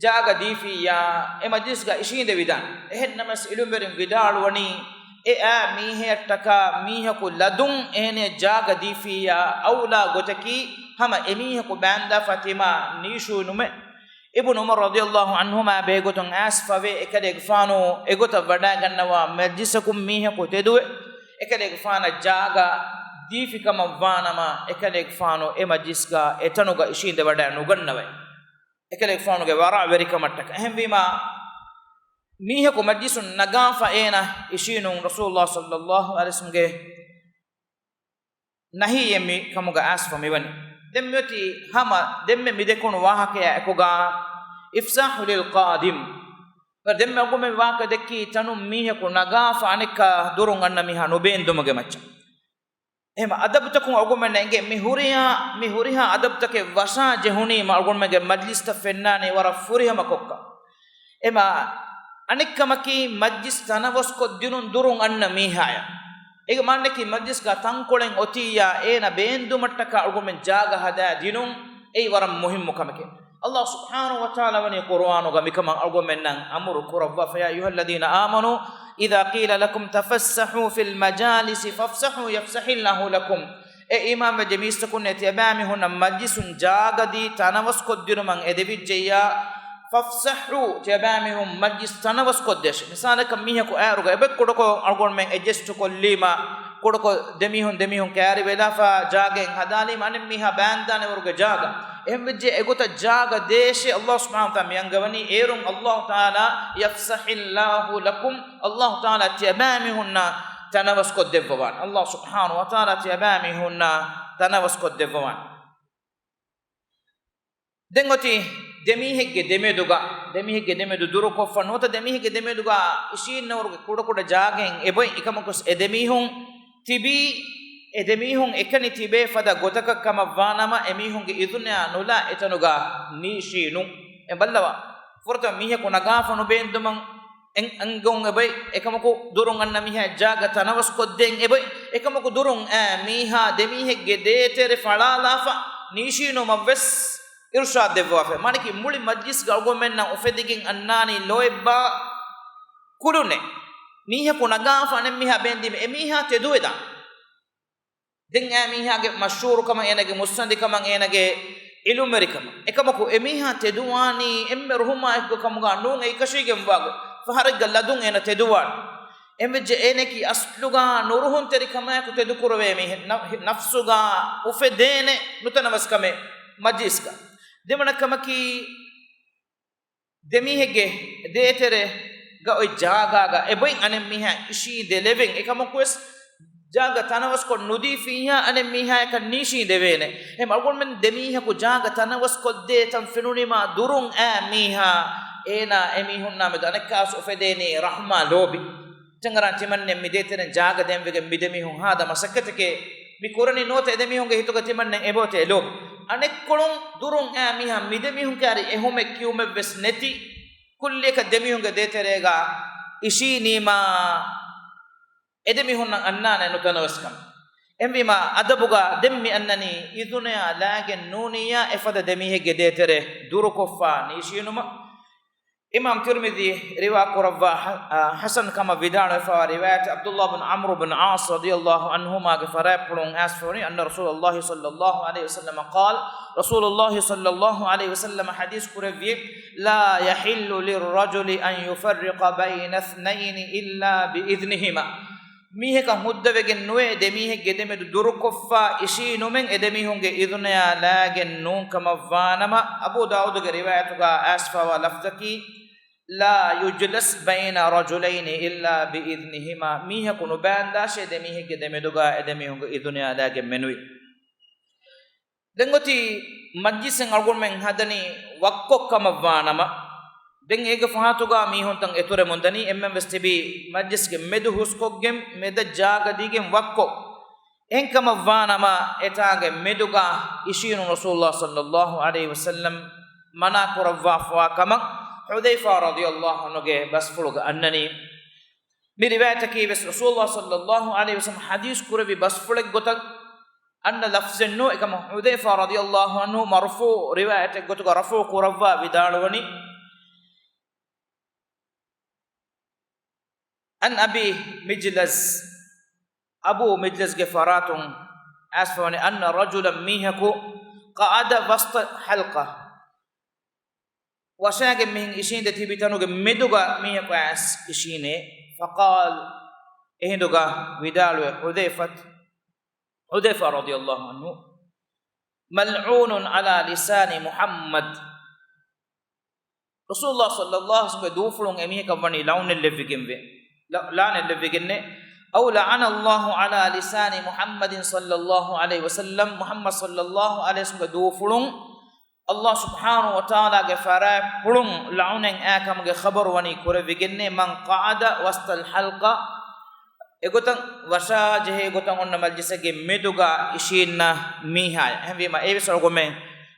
ޖާގަ ދީފިއްޔާ، އެ މަޖްލިސްގަ އިށީނދެވިދާނެ. އެހެން ނަމަވެސް އިލްމުވެރިން ވިދާޅުވަނީ، އެ އާ މީހަޔަށްޓަކާ މީހަކު ލަދުން އޭނަޔަށް ޖާގަ ދީފިއްޔާ، އައުލާ ގޮތަކީ ހަމަ އެމީހަކު ބާންދާފަ ތިމާ ނީށުވިނުމެއް. އިބްނު ޢުމަރު ރަޟިޔަﷲ ޢަންހުމާ ބެހޭގޮތުން އައިސްފަވޭ، އެކަލޭގެފާނު އެގޮތަށް ވަޑައިގަންނަވާ މަޖްލިސަކުން މީހަކު ތެދުވެ، އެކަލޭގެފާނަށް ޖާގަ ދީފިކަމަށްވާނަމަ، އެކަލޭގެފާނު އެ މަޖްލިސްގަ އެތަނުގަ އިށީނދެވަޑައި ނުގަންނަވައި. އެކަލޭގެފާނުގެ ވަރަށް ވެރިކަމަށްޓަކަ. އެހެންވީމާ، މީހަކު މަޖްލިސުން ނަގާފަ އޭނަ އިށީނުން ރަސޫލުﷲ ޞައްލަﷲ ޢަލައިހި ވަސައްލަމަގެ ނަހީއެއް މި ކަމުގަ އައިސްފަ މިވަނީ. ދެން މިއޮތީ ހަމަ ދެންމެ މި ދެކުނު ވާހަކަޔާ އެކުގަ إفسحوا للقادم. ދެންމެ އަޅުގަނޑުމެން ވާހަކަ ދެއްކީ ތަނުން މީހަކު ނަގާފަ އަނެއްކާ ދުރުން އަންނަ މީހާ ނުބޭންދުމުގެ މައްޗަށް. އެހެން އަދަބުތަކުން އަޅުގަނޑުމެންނަށް އެނގޭ މި ހުރިހާ، މި ހުރިހާ އަދަބުތަކެއް ވަށާ ޖެހުނީމަ އަޅުގަނޑުމެންގެ މަޖްލިސްތައް ފެންނާނީ ވަރަށް ފުރިހަމަ ކޮށްކަ. އެމަ އަނެއްކަމަކީ، މަޖްލިސް ތަނަވަސްކޮށްދިނުން ދުރުން އަންނަ މީހާޔަށް. އޭގެ މާނައަކީ، މަޖްލިސްގަ ތަންކޮޅެއް އޮތިއްޔާ، އޭނަ ބޭންދުމަށްޓަކާ އަޅުގަނޑުމެން ޖާގަ ހަދާ ދިނުން، އެއީ ވަރަށް މުހިއްމު ކަމެކޭ. ﷲ ސުބްޙާނަހޫ ވަތަޢާލާ ވަނީ ޤުރުއާނުގަ މިކަމަށް އަޅުގަނޑުމެންނަށް އަމުރު ކުރައްވާފަ، يا أيها الذين آمنوا إذا قيل لكم تفسحوا في المجالس فافسحوا يفسح الله لكم. އޭ އީމާންވެއްޖެ މީސްތަކުންނޭ، ތިޔަބައިމީހުންނަށް މަޖްލިސުން ޖާގަ ދީ ތަނަވަސްކޮށްދިނުމަށް އެދެވިއްޖެއްޔާ، فافسحوا، ތިޔަބައިމީހުން މަޖްލިސް ތަނަވަސްކޮށްދޭށޭ. މިސާލަކަށް މީހަކު އައިރުގަ އެބަ ކުޑަކޮށް އަޅުގަނޑުމެން އެޑްޖަސްޓު ކޮށްލީމަ، ކުޑަކޮށް ދެމީހުން ދެމީހުން ކައިރިވެލާފަ ޖާގައެއް ހަދާލީމަ، އަނެއް މީހާ ބާންދާނެ ވަރުގެ ޖާގަ. އެހެންވެއްޖެ އެގޮތަށް ޖާގަ ދޭށޭ. ﷲ ސުބްޙާނަހޫ ވަތަޢާލާ މިއަންގަވަނީ އޭރުން ﷲ ތަޢާލާ، يفسح الله لكم، ﷲ ތަޢާލާ ތިޔަބައިމީހުންނަށް ތަނަވަސްކޮށްދެއްވަވާނެ. ﷲ ސުބްޙާނަހޫ ވަތަޢާލާ ތިޔަބައިމީހުންނަށް ތަނަވަސްކޮށްދެއްވަވާނެ. ދެން އޮތީ ދެމީހެއްގެ ދެމެދުގަ، ދެމީހެއްގެ ދެމެދު ދުރުކޮށްފަ ނުވަތަ ދެމީހެއްގެ ދެމެދުގަ އިށީންނަވަރުގެ ކުޑަކުޑަ ޖާގައިން އެބޮތް އެކަމަކުސް އެ ދެމީހުން ތިބީ، އެ ދެމީހުން އެކަނި ތިބޭ ފަދަ ގޮތަކަށް ކަމަށްވާނަމަ، އެމީހުންގެ އިޒުނަޔާ ނުލާ އެތަނުގަ ނީށީނު. އެ ބައްލަވާ. ފުރަތަމަ މީހަކު ނަގާފަ ނުބޭންދުމަށް އެން-، އަންގަން އެބައި، އެކަމަކު ދުރުން އަންނަ މީހާ ޖާގަ ތަނަވަސް ކޮށްދޭން އެބައި، އެކަމަކު ދުރުން އައި މީހާ ދެމީހެއްގެ ދޭތެރެ ފަޅާލާފަ ނީށީނުމަށްވެސް އިރުޝާދު ދެއްވާފަ. މާނަކީ މުޅި މަޖްލިސްގަ އަޅުގަނޑުމެންނަށް އުފެދިގެން އަންނާނީ ލޯތްބާ ކުލުނެއް. މީހަކު ނަގާފަ އަނެއް މީހާ ބޭންދީމަ އެ މީހާ ތެދުވެދާނެ. ދެން އައި މީހާގެ މަޝްހޫރުކަމަށް، އޭނަގެ މުއްސަނދިކަމަށް، އޭނަގެ އިލުމްވެރިކަމަށް. އެކަމަކު އެ މީހާ ތެދުވާނީ އެންމެ ރުހުމާއެކު ކަމުގަ ނޫން، އެއްކަށީގެންވާގޮތް ފަހަރެއްގަ ލަދުން އޭނަ ތެދުވާނެ. އެންވެއްޖެ އޭނައަކީ އަސްލުގަ ނުރުހުންތެރިކަމާއެކު ތެދުކުރެވޭ މީހެއް. ނަ-، ނަފްސުގަ އުފެދޭނެ ނުތަނަވަސްކަމެއް މަޖްލިސްގަ. ދެވަނަ ކަމަކީ، ދެމީހެއްގެ ދޭތެރޭގަ އޮތް ޖާގާގަ އެބައި އަނެއްމީހާ އިށީނދެލެވެން، އެކަމަކުވެސް ޖާގަ ތަނަވަސްކޮށް ނުދީފިއްޔާ އަނެއްމީހާޔަކަށް ނީށީނދެވޭނެ. އެހެން އަޅުގަނޑުމެން ދެމީހަކު ޖާގަ ތަނަވަސްކޮށްދޭ ތަން ފެނުނީމާ ދުރުން އައި މީހާ، އޭނާ އެމީހުންނާ މެދު އަނެއްކާސް އުފެދޭނީ ރަޙްމާ ލޯބި. ތަނގަރާން ތިމަންނެ މި ދޭތެރެން ޖާގަ ދޭންވެގެން މި ދެމީހުން ހާދަ މަސައްކަތެކޭ މި ކުރަނީ ނުވަތަ އެ ދެމީހުންގެ ހިތުގަ ތިމަންނެ އެބައޮތޭ ލޯބި. އަނެއްކޮޅުން ދުރުން އައި މީހާ މި ދެމީހުން ކާރި އެހުމެއް ކިޔުމެއްވެސް ނެތި ކުއްލިއަކަށް ދެމީހުންގެ ދޭތެރޭގަ އިށީނީމާ އެ ދެމީހުންނަށް އަންނާނެ ނުތަނަވަސްކަން. އެހެންވީމާ އަދަބުގަ ދެން މި އަންނަނީ އިޒުނަޔާ ލާގެން ނޫނިއްޔާ އެފަދަ ދެމީހެއްގެ ދޭތެރެ ދުރުކޮށްފަ ނީށީނުމަށް. އިމާމް ތިރްމިޒީ ރިވާ ކުރައްވާ ޙަ-، އާ، ޙަސަން ކަމަށް ވިދާޅުވެފައިވާ ރިވާޔަތެއް ޢަބްދުﷲ ބިން ޢަމްރު ބިން ޢާޞް ރަޟިޔަﷲ ޢަންހުމާގެ ފަރާތްޕުޅުން އައިސްފަވަނީ، أن رسول الله صلى الله عليه وسلم قال، ރަސޫލުﷲ ޞައްލަﷲ ޢަލައިހި ވަސައްލަމަ ޙަދީޘް ކުރެއްވި، لا يحل للرجل أن يفرق بين اثنين إلا بإذنهما. މީހަކަށް ހުއްދަވެގެން ނުވޭ ދެމީހެއްގެ ދެމެދު ދުރުކޮށްފަ އިށީނުމެއް އެ ދެމީހުންގެ އިޒުނަޔާ ލާގެން ނޫން ކަމަށްވާނަމަ، އަބޫ ދާއޫދުގެ ރިވާޔަތުގަ އައިސްފައިވާ ލަފްޒަކީ، لا يجلس بين رجلين إلا بإذنهما، މީހަކު ނުބާންދާށޭ ދެމީހެއްގެ ދެމެދުގަ އެ ދެމީހުންގެ އިޒުނަޔާ ލާގެން މެނުވީ. ދެން އޮތީ މަޖްލިސެއް އަޅުގަނޑުމެން ހަދަނީ ވައްކޮށް ކަމަށްވާނަމަ، ދެން އޭގެ ފަހަތުގަ މީހުންތައް އެތުރެމުން ދަނީ، އެންމެންވެސް ތިބީ މަޖްލިސްގެ މެދު ހުސްކޮށްގެން މެދަށް ޖާގަ ދީގެން ވައްކޮށް. އެހެންކަމަށްވާނަމަ އެތާނގެ މެދުގަ އިށީނު ރަސޫލުﷲ ޞައްލަﷲ ޢަލައިހި ވަސައްލަމް މަނާ ކުރައްވާފަވާ ކަމަށް ޙުޛައިފާ ރަޟިޔަﷲ ޢަންހުގެ ބަސްފުޅުގަ އަންނަނީ. މި ރިވާޔަތަކީ ވެސް ރަސޫލުﷲ ޞައްލަﷲ ޢަލައިހި ވަސައްލަމް ޙަދީޘް ކުރެއްވި ބަސްފުޅެއް ގޮތަށް އަންނަ ލަފްޒެއް ނޫން. އެކަމަކު ޙުޛައިފާ ރަޟިޔަﷲ ޢަންހު މަރުފޫޢު ރިވާޔަތެއް ގޮތުގަ ރަފުޢު ކުރައްވާ ވިދާޅުވަނީ، عن أبي مجلس، އަބޫ މިޖްލަސްގެ ފަރާތުން އައިސްފަވަނީ، أن رجلا، މީހަކު، قعد وسط الحلقة، ވަށާގެން މިހެން އިށީނދެ ތިބި ތަނުގެ މެދުގަ މީހަކު އައިސް އިށީނޭ. فقال، އެހިނދުގަ ވިދާޅުވެ، ޙުޛައިފަތު، ޙުޛައިފާ ރަޟިޔަﷲ ޢަންހު، ملعون على لسان محمد، ރަސޫލުﷲ ޞައްލަﷲ ޢަލައިހި ވަސައްލަމްގެ ދޫފުޅުން އެމީހަކަށް ވަނީ ލަޢުނަތް ލެއްވިގެންވޭ. ލަ-، ލަޢުނަތް ލެއްވިގެންނޭ. أو لعن الله على لسان محمد صلى الله عليه وسلم، މުޙައްމަދު ޞައްލަﷲ ޢަލައިހި ވަސައްލަމްގެ ދޫފުޅުން ﷲ ސުބްޙާނަހޫ ވަތަޢާލާގެ ފަރާތްޕުޅުން ލަޢުނަތް އައި ކަމުގެ ޚަބަރު ވަނީ ކުރެވިގެންނޭ، من قعد وسط الحلقة، އެގޮތަށް ވަށާޖެހޭ ގޮތަށް އޮންނަ މަޖްލިސެއްގެ މެދުގަ އިށީންނަ މީހާޔަށް. އެހެންވީމަ، އެވެސް އަޅުގަނޑުމެން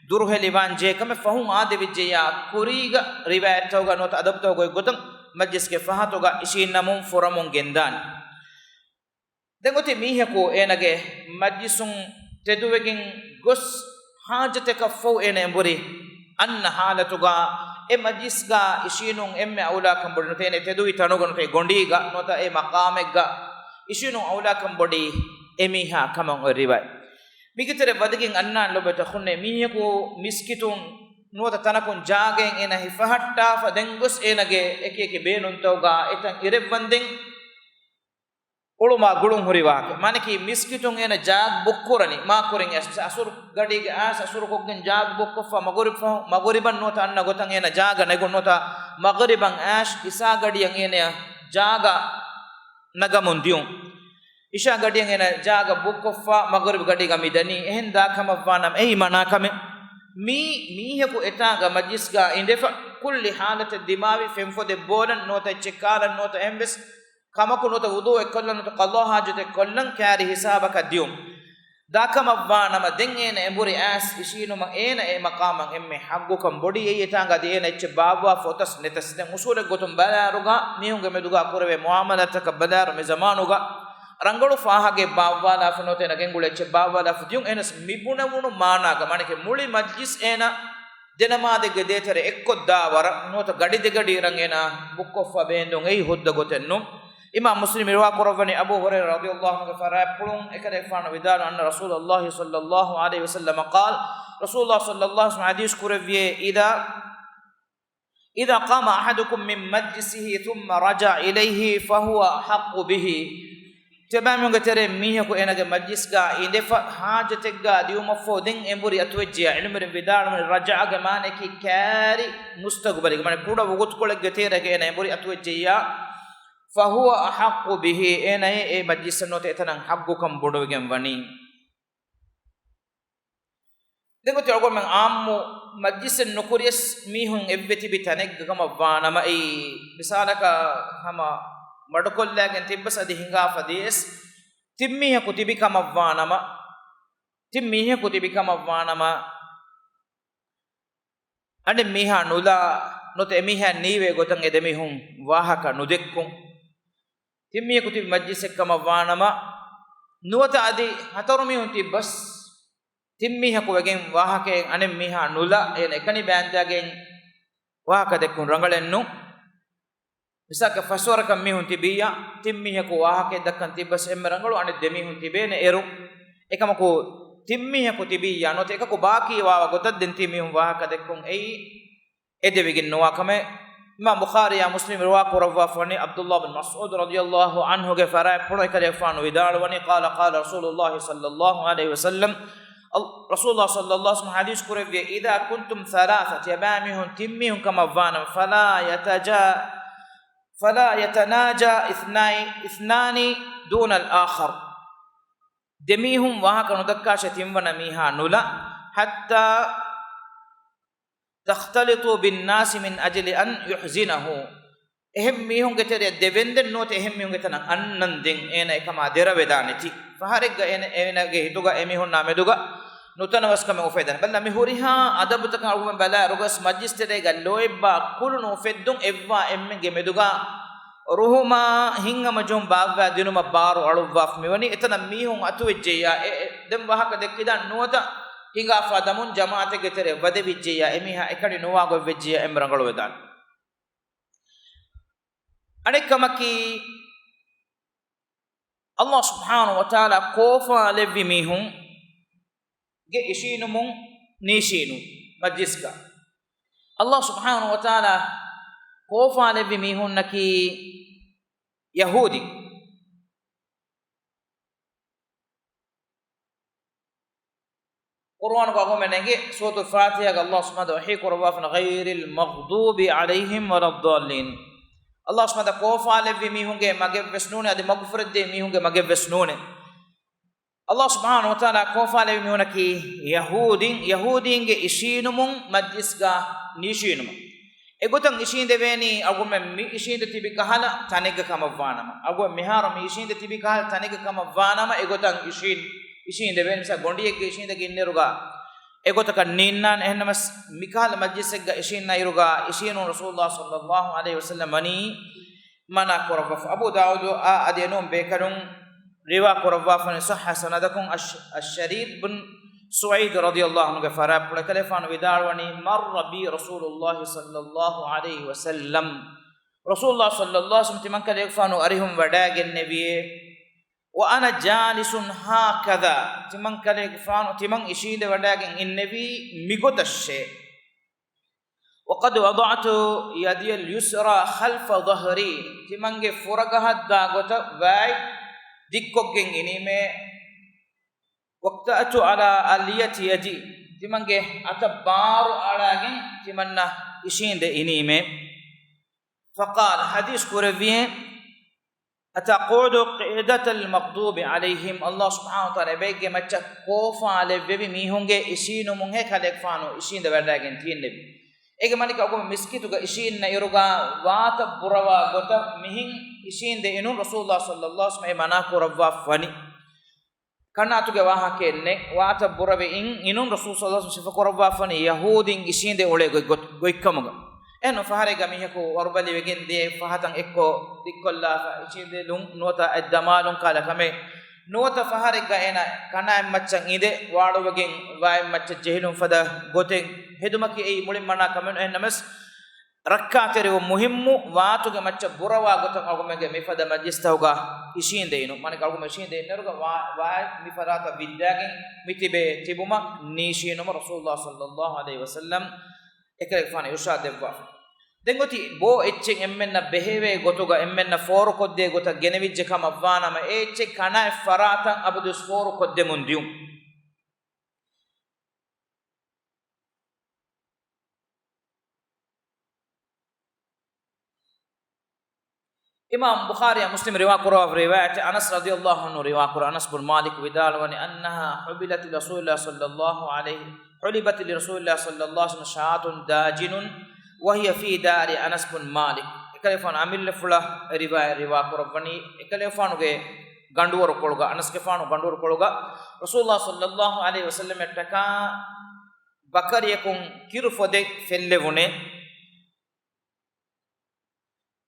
ދުރުހެލިވާން ޖެހޭ ކަމެއް. ފަހުން އާދެވިއްޖެއްޔާ، ކުރީގަ ރިވާޔަތްތަކުގަ ނުވަތަ އަދަބުތަކުގަ އޮތް ގޮތަށް މަޖްލިސްގެ ފަހަތުގަ އިށީންނަމުން ފުރަމުން ގެންދާނެ. ދެން އޮތީ މީހަކު އޭނަގެ މަޖްލިސުން ތެދުވެގެން ގޮސް، ޙާޖަތަކަށްފަހު އޭނަ އެނބުރި އަންނަ ޙާލަތުގަ، އެ މަޖްލިސްގަ އިށީނުން އެންމެ އައުލާކަން ބޮޑީ ނުވަތަ އޭނަ ތެދުވި ތަނުގަ ނުވަތަ ގޮނޑީގަ ނުވަތަ އެ މަޤާމެއްގަ އިށީނުން އައުލާކަން ބޮޑީ އެމީހާ ކަމަށް އޮތް ރިވާޔަތް. މީގެ ތެރެ ވަދެގެން އަންނާނެ ލޮބުވެތި އަޚުންނޭ، މީހަކު މިސްކިތުން ނުވަތަ ތަނަކުން ޖާގައިން އޭނަ ހިފަހައްޓާފަ ދެން ގޮސް އޭނަގެ އެކި އެކި ބޭނުންތަކުގަ އެތަން އިރެއްވަންދެން އުޅުމާ ގުޅުން ހުރި ވާހަކަ. މާނައަކީ މިސްކިތުން އޭނަ ޖާގަ ބުކްކުރަނީ މާކުރިން އައިސް އަސުރު ގަޑީގެ އައިސް އަސުރުކޮށްގެން ޖާގަ ބުކްކޮށްފަ މަޣުރިބް ފަހު، މަޣުރިބަށް ނުވަތަ އަންނަ ގޮތަށް އޭނަ ޖާގަ ނެގުން ނުވަތަ މަޣުރިބަށް އައިސް އިޝާ ގަޑިއަށް އޭނަޔަށް ޖާގަ ނަގަމުން ދިޔުން. އިޝާ ގަޑިއަށް އޭނަ ޖާގަ ބުކްކޮށްފަ މަޣުރިބް ގަޑީގަ މި ދަނީ. އެހެން ދާ ކަމަށްވާނަމަ އެއީ މަނާ ކަމެއް. މީ މީހަކު އެތާނގަ މަޖްލިސްގަ އިނދެފަ ކުއްލި ޙާލަތެއް ދިމާވި ފެންފޮދެއް ބޯލަން ނުވަތަ އެއްޗެއް ކާލަން ނުވަތަ އެހެންވެސް ކަމަކު ނުވަތަ ވުޟޫއެއް ކޮށްލަން ނުވަތަ ޤަޟާ ޙާޖަތެއް ކޮށްލަން ކާރި ހިސާބަކަށް ދިޔުން. ދާކަމަށްވާނަމަ، ދެން އޭނަ އެނބުރި އައިސް އިށީނުމަށް އޭނަ އެ މަޤާމަށް އެންމެ ޙައްޤުކަން ބޮޑީ. އެއީ އެތާނގަ އަދި އޭނަ އެއްޗެއް ބާއްވާފަ އޮތަސް ނެތަސް. ދެން އުޞޫލެއް ގޮތުން ބަލާއިރުގަ މީހުންގެ މެދުގަ ކުރެވޭ މުޢާމަލާތަކަށް ބަލާއިރު މި ޒަމާނުގަ ރަނގަޅު ފާހަގައެއް ބާއްވާލާފަ ނުވަތަ އޭނަ ގެންގުޅޭ އެއްޗެއް ބާއްވާލާފަ ދިޔުން އޭނަސް މި ބުނެވުނު މާނާގަ، މާނައަކީ މުޅި މަޖްލިސް އޭނަ ދެ ނަމާދެއްގެ ދޭތެރެ އެއްކޮށްދާ ވަރަށް ނުވަތަ ގަޑި ދެގަޑި ރަނގަޅަށް ބުއްކޮށްފަ ބޭންދުން އެއީ ހުއްދަ ގޮތެއް ނޫން. އިމާމް މުސްލިމް ރިވާ ކުރައްވަނީ އަބޫ ހުރައިރާ ރަޟިޔަﷲ ޢަންހުގެ ފަރާތްޕުޅުން އެކަލޭގެފާނު ވިދާޅުވި أن رسول الله صلى الله عليه وسلم قال، ރަސޫލުﷲ ޞައްލަﷲ ޢަލައިހި ވަސައްލަމަ ޤާލް، ރަސޫލުﷲ ޞައްލަﷲ ޢަލައިހި ވަސައްލަމަ ޙަދީޘް ކުރެއްވިއޭ، إذا إذا قام أحدكم من مجلسه ثم رجع إليه فهو أحق به. ތިޔަބައިމީހުންގެ ތެރެއިން މީހަކު އޭނަގެ މަޖްލިސްގަ އިނދެފަ ޙާޖަތެއްގަ ދިޔުމަށްފަހު ދެން އެނބުރި އަތުވެއްޖެޔާ، ޢިލްމުވެރިން ވިދާޅުވަނީ ރަޖަޢަގެ މާނައަކީ ކާރި މުސްތަޤުބަލީގަ، މާނަ ކުޑަ ވަގުތުކޮޅެއްގެ ތެރޭގަ އޭނަ އެނބުރި އަތުވެއްޖެއްޔާ، فهو أحق به، އޭނައޭ އެ މަޖްލިސަށް ނުވަތަ އެތަނަށް ޙައްޤުކަން ބޮޑުވެގެން ވަނީ. ދެން އޮތީ އަޅުގަނޑުމެން ޢާއްމު މަޖްލިސެއް ނުކުރިޔަސް މީހުން އެއްވެ ތިބި ތަނެއްގަ ކަމަށް ވާނަމަ، އެއީ މިސާލަކަށް ހަމަ މަޑުކޮށްލައިގެން ތިއްބަސް އަދި ހިނގާފަ ދިޔަސް ތިން މީހަކު ތިބި ކަމަށް ވާނަމަ، ތިން މީހަކު ތިބި ކަމަށް ވާނަމަ، އަނެއް މީހާ ނުލާ ނުވަތަ އެމީހާ ނީވޭ ގޮތަށް އެ ދެމީހުން ވާހަކަ ނުދެއްކުން. ތިން މީހަކު ތިބި މަޖްލިސެއް ކަމަށް ވާނަމަ، ނުވަތަ އަދި ހަތަރު މީހުން ތިއްބަސް ތިން މީހަކު ވެގެން ވާހަކައެއް އަނެއް މީހާ ނުލާ އޭނަ އެކަނި ބޭންދާގެން ވާހަކަ ދެއްކުން ރަނގަޅެއް ނޫން. މިސާލަކަށް ފަސް ވަރަކަށް މީހުން ތިބިއްޔާ، ތިން މީހަކު ވާހަކައެއް ދައްކަން ތިއްބަސް އެންމެ ރަނގަޅު އަނެއް ދެ މީހުން ތިބޭނެ އޭރު. އެކަމަކު ތިން މީހަކު ތިބިއްޔާ ނުވަތަ އެކަކު ބާކީވާ ގޮތަށް ދެން ތިން މީހުން ވާހަކަ ދެއްކުން އެއީ އެދެވިގެން ނުވާ ކަމެއް. އިމާމް ބުޚާރީއާ މުސްލިމް ރިވާ ކުރައްވާފަ ވަނީ ޢަބްދުﷲ ބިން މަސްޢޫދު ރަޟިޔަﷲ ޢަންހުގެ ފަރާތްޕުޅު އެކަލޭގެފާނު ވިދާޅުވަނީ، قال قال رسول الله صلى الله عليه وسلم، އަލް-، ރަސޫލުﷲ ޞައްލަﷲ ޢަލައިހި ވަސައްލަމަ ޙަދީޘް ކުރެއްވިއޭ، إذا كنتم ثلاثة، ތިޔަބައިމީހުން ތިން މީހުން ކަމަށް ވާނަމަ، فلا يتجا-، فلا يتناجى اثنان، اثنان دون الآخر، ދެ މީހުން ވާހަކަ ނުދައްކާށޭ ތިންވަނަ މީހާ ނުލާ، حتى تختلطوا بالناس من أجل أن يحزنه. އެހެން މީހުންގެ ތެރެއަށް ދެވެންދެން ނުވަތަ އެހެން މީހުންގެ ތަނަށް އަންނަންދެން އޭނަ އެކަމާ ދެރަވެދާނެތީ. ފަހަރެއްގަ އޭނަ، އޭނަގެ ހިތުގަ އެމީހުންނާ މެދުގަ ނުތަނަވަސްކަމެއް އުފެދޭނެ. ބަލަ މި ހުރިހާ އަދަބުތަކަށް އަޅުގަނޑުމެން ބަލާއިރުގަސް މަޖްލިސްތެރޭގަ ލޯތްބާ ކުލުނު އުފެއްދުން އެއްވާ އެންމެންގެ މެދުގަ ރުހުމާ ހިތްހަމަޖެހުން ބާއްވާ ދިނުމަށް ބާރު އަޅުއްވާފަ މިވަނީ. އެތަނަށް މީހުން އަތުވެއްޖެއްޔާ، އެ، އެ، ދެން ވާހަކަ ދެއްކިދާން ނުވަތަ ހިނގާފާ ދަމުން ޖަމާޢަތެއްގެ ތެރެއަށް ވަދެވިއްޖެއްޔާ، އެމީހާ އެކަނި ނުވާ ގޮތްވެއްޖެއްޔާ އެންމެ ރަނގަޅުވެދާނެ. އަނެއްކަމަކީ، ﷲ ސުބްޙާނަހޫ ވަތަޢާލާ ކޯފާލެއްވި މީހުންގެ އިށީނުމުން ނީށީނު މަޖްލިސްގަ. ﷲ ސުބްޙާނަހޫ ވަތަޢާލާ ކޯފާލެއްވި މީހުންނަކީ ޔަހޫދީ. ޤުރުއާނުގަ އަޅުގަނޑުމެން އެނގޭ ސޫރަތުލް ފާތިޙާގަ ﷲ ސުބްޙާނަހޫ ވަތަޢާލާ ވަޙީ ކުރައްވާފަ، غير المغضوب عليهم ولا الضالين. ﷲ ސުބްޙާނަހޫ ވަތަޢާލާ ކޯފާލެއްވި މީހުންގެ މަގެއްވެސް ނޫނޭ، އަދި މަގުފުރެއްދޭ މީހުންގެ މަގެއްވެސް ނޫނޭ. ﷲ ސުބްޙާނަހޫ ވަތަޢާލާ ކޯފާލެއްވި މީހުންނަކީ ޔަހޫދީން، ޔަހޫދީންގެ އިށީނުމުން މަޖްލިސްގަ ނީށީނުމަށް. އެގޮތަށް އިށީނދެވޭނީ އަޅުގަނޑުމެން މި އިށީނދެ ތިބި ކަހަލަ ތަނެއްގަ ކަމަށްވާނަމަ، އަޅުގަނޑު މިހާރު މި އިށީނދެ ތިބި ކަހަލަ ތަނެއްގަ ކަމަށްވާނަމަ، އެގޮތަށް އިށީން، އިށީނދެވޭނީ. މިސާލަކަށް ގޮނޑިއެއްގެ އިށީނދެގެ އިންނިއިރުގަ އެގޮތަކަށް ނީންނާނެ. އެހެންނަމަސް މިކަހަލަ މަޖްލިސެއްގަ އިށީންނައިރުގަ އިށީނުން ރަސޫލުﷲ ޞައްލަﷲ ޢަލައިހި ވަސައްލަމަ ވަނީ މަނާ ކުރައްވާފަ. އަބޫ ދާއޫދުއާ އަދި އެނޫން ބޭކަލުން ރިވާ ކުރައްވާފަ ވަނީ، ޞައްޙަ ސަނަދަކުން، އައްޝް، އައްޝަރީރް ބިން ސުޢައިދު ރަޟިޔަﷲ ޢަންހުގެ ފަރާތްޕުޅު އެކަލޭގެފާނު ވިދާޅުވަނީ، مر بي رسول الله صلى الله عليه وسلم. ރަސޫލުﷲ ޞައްލަﷲ ޢަލައިހި ވަސައްލަމަ ތިމަން ކަލޭގެފާނު އަރިހުން ވަޑައިގެންނެވިއޭ. وأنا جالس هكذا، ތިމަން ކަލޭގެފާނު ތިމަން އިށީނދެ ވަޑައިގެން އިންނެވީ މިގޮތަށޭ. وقد وضعت يدي اليسرى خلف ظهري، ތިމަންގެ ފުރަގަހަށްދާ ގޮތަށް ވައި ދިއްކޮށްގެން އިނީމޭ. واقتأت على ألية يدي، ތިމަންގެ އަތަށް ބާރު އަޅާގެން ތިމަންނަ އިށީނދެ އިނީމޭ. فقال، ޙަދީޘް ކުރެއްވިއޭ، أتقعد قعدة المغضوب عليهم، ﷲ ސުބްޙާނަހޫ ވަތަޢާލާ އެބައެއްގެ މައްޗަށް ކޯފާލެއްވެވި މީހުންގެ އިށީނުމުންހޭ ކަލޭގެފާނު އިށީނދެ ވަޑައިގެން ތިއެއްނެވި. އޭގެ މަނިކަ އަގު މިސްކިތުގަ އިށީންނަ އިރުގަ ވާތައް ބުރަވާ ގޮތަށް މިހިން އިށީނދެ އިނުން ރަސޫލުﷲ ޞައްލަﷲ ޢަލައިހި ވަސައްލަމަ އެ މަނާ ކުރައްވާފަ ވަނީ. ކަނާތުގެ ވާހަކައެއް ނެތް. ވާތަށް ބުރަވެ އިން، އިނުން ރަސޫލު ޞައްލަﷲު ޢަލައިހި ވަސައްލަމަ ސިފަކުރައްވާފަނީ ޔަހޫދީން އިށީނދެ އުޅޭ ގޮތް، ގޮތް، ގޮތްކަމުގަ. އެހެން ފަހަރެއްގަ މީހަކު ވަރުބަލިވެގެން ދިޔަ ފަހަތަށް އެއްކޮށް ދިއްކޮށްލާފަ އިށީނދެލުން ނުވަތަ އަތް ދަމާލުން ކާލަ ކަމެއް ނުވަތަ ފަހަރެއްގަ އޭނަ ކަނާތް މައްޗަށް އިނދެ ވާޅުވެގެން ވާތް މައްޗަށް ޖެހިލުން ފަދަ ގޮތެއް ހެދުމަކީ އެއީ މުޅިން މަނާ ކަމެއް ނޫން. އެހެންނަމަވެސް، ރައްކާތެރިވުން މުހިއްމު. ވާތުގެ މައްޗަށް ބުރަވާ ގޮތަށް އަޅުގަނޑުމެންގެ މިފަދަ މަޖްލިސްތަކުގަ އިށީނދެ އިނުން. މާނައަކީ އަޅުގަނޑުމެން އިށީނދެ އިންނައިރުގަ ވާ، ވާތް މި ފަރާތަށް ވިއްދާގެން މި ތިބޭ ތިބުމަށް ނީށީނުމަށް ރަސޫލުﷲ ޞައްލަﷲު ޢަލައިހި ވަސައްލަމަ އެކަލޭގެފާނު އިރުޝާދު ދެއްވާފަ. ދެން އޮތީ ބޯ އެއްޗެއް އެންމެންނަށް ބެހޭވޭ ގޮތުގަ އެންމެންނަށް ފޯރުކޮށްދޭ ގޮތަށް ގެނެވިއްޖެ ކަމަށްވާނަމަ، އެ އެއްޗެއް ކަނާތް ފަރާތަށް އަބަދުވެސް ފޯރުކޮށްދެމުން ދިޔުން. އިމާމު ބުޚާރީއާ މުސްލިމް ރިވާ ކުރައްވާ ރިވާޔަތެއް، އަނަސް ރަޟިޔަﷲު ޢަންހު ރިވާ ކުރާ، އަނަސް ބުން މާލިކު ވިދާޅުވަނީ، أنها حلبت لرسول الله صلى الله عليه، حلبت لرسول الله صلى الله عليه وسلم شاة داجن وهي في دار أنس بن مالك. އެކަލޭގެފާނު އަމިއްލަފުޅަށް ރިވާ، ރިވާ ކުރައްވަނީ، އެކަލޭގެފާނުގެ ގަނޑުވަރުކޮޅުގަ، އަނަސްގެފާނު ގަނޑުވަރުކޮޅުގަ، ރަސޫލުﷲ ޞައްލަﷲު ޢަލައިހި ވަސައްލަމަށްޓަކާ ބަކަރިއަކުން ކިރުފޮދެއް ފެއްލެވުނޭ.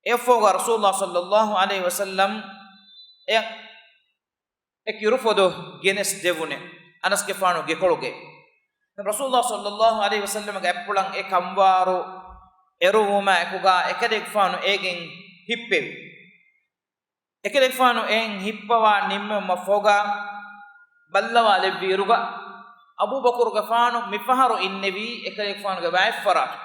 އެއަށްފަހުގަ ރަސޫލުﷲ ޞައްލަﷲު ޢަލައިހި ވަސައްލަމަ އެ، އެ ކިރުފޮދު ގެނެސް ދެވުނެ އަނަސްގެފާނު ގެކޮޅުގައި. ރަސޫލުﷲ ޞައްލަﷲު ޢަލައިހި ވަސައްލަމަގެ އަތްޕުޅަށް އެ ކަންވާރު އެރުވުމާ އެކުގަ އެކަލޭގެފާނު އޭގެން ހިއްޕެވި. އެކަލޭގެފާނު އެއިން ހިއްޕަވާ ނިންމެވުމަށްފަހުގަ ބައްލަވާލެއްވިއިރުގަ، އަބޫބަކުރުގެފާނު މިފަހަރު އިންނެވީ އެކަލޭގެފާނުގެ ވާތްފަރާތު.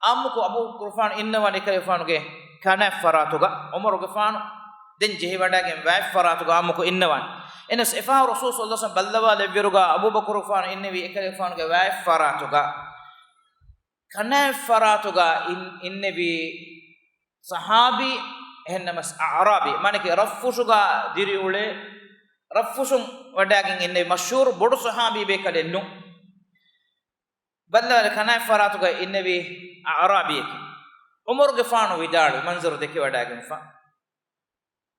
އާއްމުކޮށް އަބޫބަކުރުގެފާނު އިންނަވާނެ އެކަލޭގެފާނުގެ ކަނާތްފަރާތުގަ. ޢުމަރުގެފާނު ދެން ޖެހިވަޑައިގެން ވާތްފަރާތުގަ އާއްމުކޮށް އިންނަވާނެ. އެހެނަސް އެފަހަރު ރަސޫލު ޞައްލަﷲު ޢަލައިހި ވަސައްލަމަ ބައްލަވާލެއްވިއިރުގަ އަބޫބަކުރުގެފާނު އިންނެވީ އެކަލޭގެފާނުގެ ވާތްފަރާތުގަ. ކަނާތްފަރާތުގަ އިން، އިންނެވީ ޞަޙާބީ، އެހެންނަމަސް އަޢުރާބީ. މާނައަކީ ރަށްފުށުގަ ދިރިއުޅޭ، ރަށްފުށުން ވަޑައިގެން އިންނެވި މަޝްހޫރު ބޮޑު ޞަޙާބީ ބޭކަލެއް ނޫން. ބައްލަވާލި ކަނާތްފަރާތުގަ އިންނެވި އަޢުރާބީއަކީ. ޢުމަރުގެފާނު ވިދާޅުވި މަންޒަރު ދެކެވަޑައިގެންފަ.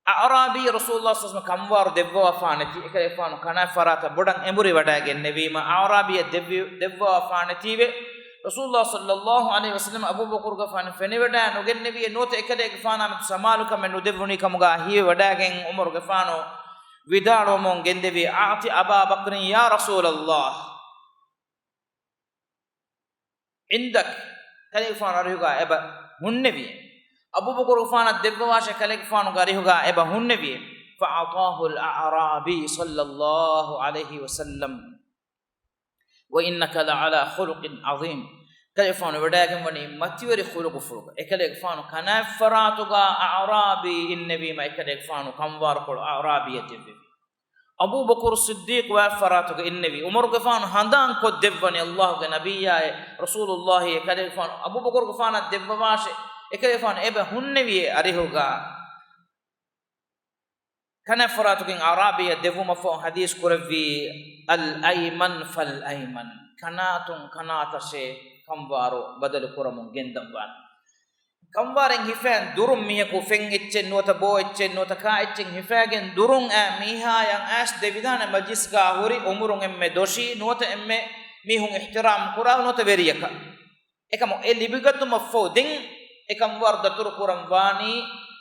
އަޢުރާބީ ރަސޫލުﷲ ޞައްލަﷲު ޢަލައިހި ވަސައްލަމަ ކަންވާރު ދެއްވަވާފާނެތީ، އެކަލޭގެފާނު ކަނާތްފަރާތަށް ބޮޑަށް އެނބުރިވަޑައިގެންނެވީމަ، އަޢުރާބީއަށް ދެއްވި، ދެއްވަވާފާނެތީވެ. ރަސޫލުﷲ ޞައްލަﷲު ޢަލައިހި ވަސައްލަމަ އަބޫބަކުރުގެފާނު ފެނިވަޑައި ނުގެންނެވިއެ ނުވަތަ އެކަލޭގެފާނާ މެދު ސަމާލުކަމެއް ނުދެއްވުނީ ކަމުގަ ހީވެވަޑައިގެން ޢުމަރުގެފާނު ވިދާޅުވަމުން ގެންދެވީ، أعط أبا بكر يا رسول الله. عندك، ކަލޭގެފާނު އަރިހުގަ އެބަ ހުންނެވިއޭ. އަބޫބަކުރުގެފާނަށް ދެއްވަވާށޭ، ކަލޭގެފާނުގެ އަރިހުގަ އެބަ ހުންނެވިއޭ. فأعطاه الأعرابي صلى الله عليه وسلم. وإنك لعلى خلق عظيم. ކަލޭގެފާނު ވަޑައިގެންވަނީ މަތިވެރި ޚުލުޤުފުޅުގަ. އެކަލޭގެފާނު ކަނާތްފަރާތުގަ އަޢުރާބީ އިންނެވީމަ، އެކަލޭގެފާނު ކަންވާރުކޮޅު އަޢުރާބީއަށް ދެއްވެވި. އަބޫބަކުރު ޞިއްދީޤު ވާތްފަރާތުގަ އިންނެވި. ޢުމަރުގެފާނު ހަނދާންކޮށްދެއްވަނީ، ﷲގެ ނަބިއްޔާއޭ، ރަސޫލުﷲއޭ، ކަލޭގެފާނު އަބޫބަކުރުގެފާނަށް ދެއްވަވާށޭ، އެކަލޭގެފާނު އެބަ ހުންނެވިއޭ އަރިހުގަ. ކަނާތްފަރާތުގެ އަޢުރާބީއަށް ދެއްވުމަށްފަހު ޙަދީޘް ކުރެއްވީ، الأيمن فالأيمن، ކަނާތުން ކަނާތަށޭ ކަންވާރު ބަދަލު ކުރަމުން ގެންދަންވާނެ. ކަންވާރެއް ހިފައިގެން ދުރުން މީހަކު ފެން އެއްޗެއް ނުވަތަ ބޯ އެއްޗެއް ނުވަތަ ކާ އެއްޗެއް ހިފައިގެން ދުރުން އައި މީހާޔަށް އައިސް ދެވިދާނެ މަޖްލިސްގަ ހުރި އުމުރުން އެންމެ ދޮށީ ނުވަތަ އެންމެ މީހުން އިޙްތިރާމް ކުރާ ނުވަތަ ވެރިޔަކަށް. އެކަމު އެ ލިބިގަތުމަށްފަހު ދެން އެ ކަންވާރު ދަތުރު ކުރަން ވާނީ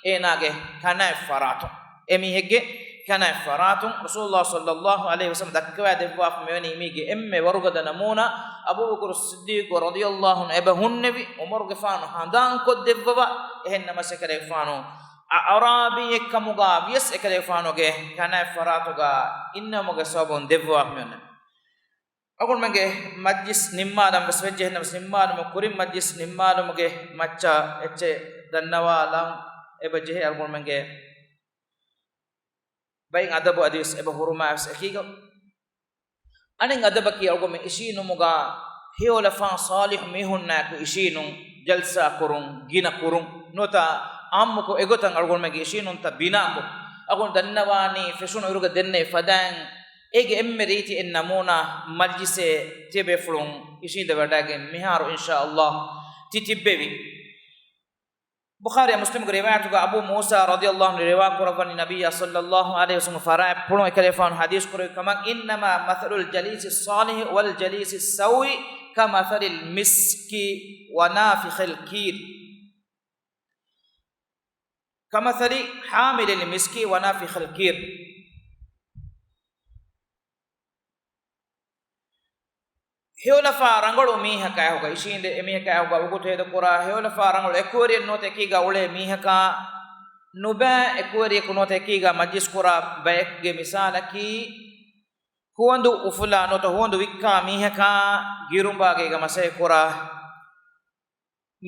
އޭނާގެ ކަނާތް ފަރާތުން. އެ މީހެއްގެ ކަނާތް ފަރާތުން. ރަސޫލުﷲ ޞައްލަﷲު ޢަލައިހި ވަސައްލަމަ ދައްކަވާ ދެއްވާފަ މިވެނި މީގެ އެންމެ ވަރުގަދަ ނަމޫނާ، އަބޫބަކުރު ޞިއްދީޤު ރަޟިޔަﷲު ޢަންހު އެބަ ހުންނެވި، ޢުމަރުގެފާނު ހަނދާންކޮށްދެއްވަވާ، އެހެން ނަމަސް އެކަލޭގެފާނު އަޢުރާބީއެއްކަމުގަ ވިޔަސް އެކަލޭގެފާނުގެ ކަނާތް ފަރާތުގަ އިންނެވުމުގެ ސަބަބުން ދެއްވާފަ މިވަނީ. އަޅުގަނޑުމެންގެ މަޖްލިސް ނިންމާލަން ވެސް ވެއްޖެ، އެހެންނަމަސް ނިންމާލުމަށް ކުރިން މަޖްލިސް ނިންމާލުމުގެ މައްޗަށް އެއްޗެއް ދަންނަވާލަން އެބަ ޖެހޭ. އަޅުގަނޑުމެންގެ ބައިން އަދަބު އަދިވެސް އެބަ ހުރުމާ ވެސް އެކީގަ. އަނެއް އަދަބަކީ އަޅުގަނޑުމެން އިށީނުމުގަ ހެޔޮލަފާން ޞާލިޙު މީހުންނާއެކު އިށީނުން، ޖަލްސާ ކުރުން، ގިނަ ކުރުން، ނުވަތަ އާއްމުކޮށް އެގޮތަށް އަޅުގަނޑުމެންގެ އިށީނުންތައް ބިނާކޮށް، އަޅުގަނޑު ދަންނަވާނީ ފެށުނު އިރުގަ ދެންނެވި ފަދައިން އޭގެ އެންމެ ރީތި އެއް ނަމޫނާ މަޖްލިސެއް ތިޔަބޭފުޅުން އިށީނދެވަޑައިގެން މިހާރު އިންޝާﷲ ތި ތިއްބެވި. ބުޚާރީ މުސްލިމްގެ ރިވާޔަތުގަ އަބޫ މޫސާ ރަޟިޔަﷲ ޢަންހު ރިވާ ކުރައްވަނީ، ނަބިއްޔާ ޞައްލަﷲ ޢަލައިހި ވަސައްލަމް ފަރާތްޕުޅުން އެކަލޭފާނު ޙަދީޘް ކުރެއްވި ކަމަށް، إنما مثل الجليس الصالح والجليس السوء كمثل المسك ونافخ الكير، كمثل حامل المسك ونافخ الكير. ހެޔޮލަފާ ރަނގަޅު މީހަކާ އެކުގަ އިށީނދެ، އެމީހަކާ އެކުގަ ވަގުތު ހޭދަކުރާ، ހެޔޮލަފާ ރަނގަޅު އެކުވެރިއެއް ނުވަތަ އެކީގަ އުޅޭ މީހަކާ، ނުބައި އެކުވެރިޔަކު ނުވަތަ އެކީގަ މަޖްލިސް ކުރާ ބައެއްގެ މިސާލަކީ، ހުވަނދު އުފުލާ ނުވަތަ ހުވަނދު ވިއްކާ މީހަކާ ގިރުނބާގޭގަ މަސައްކަތް ކުރާ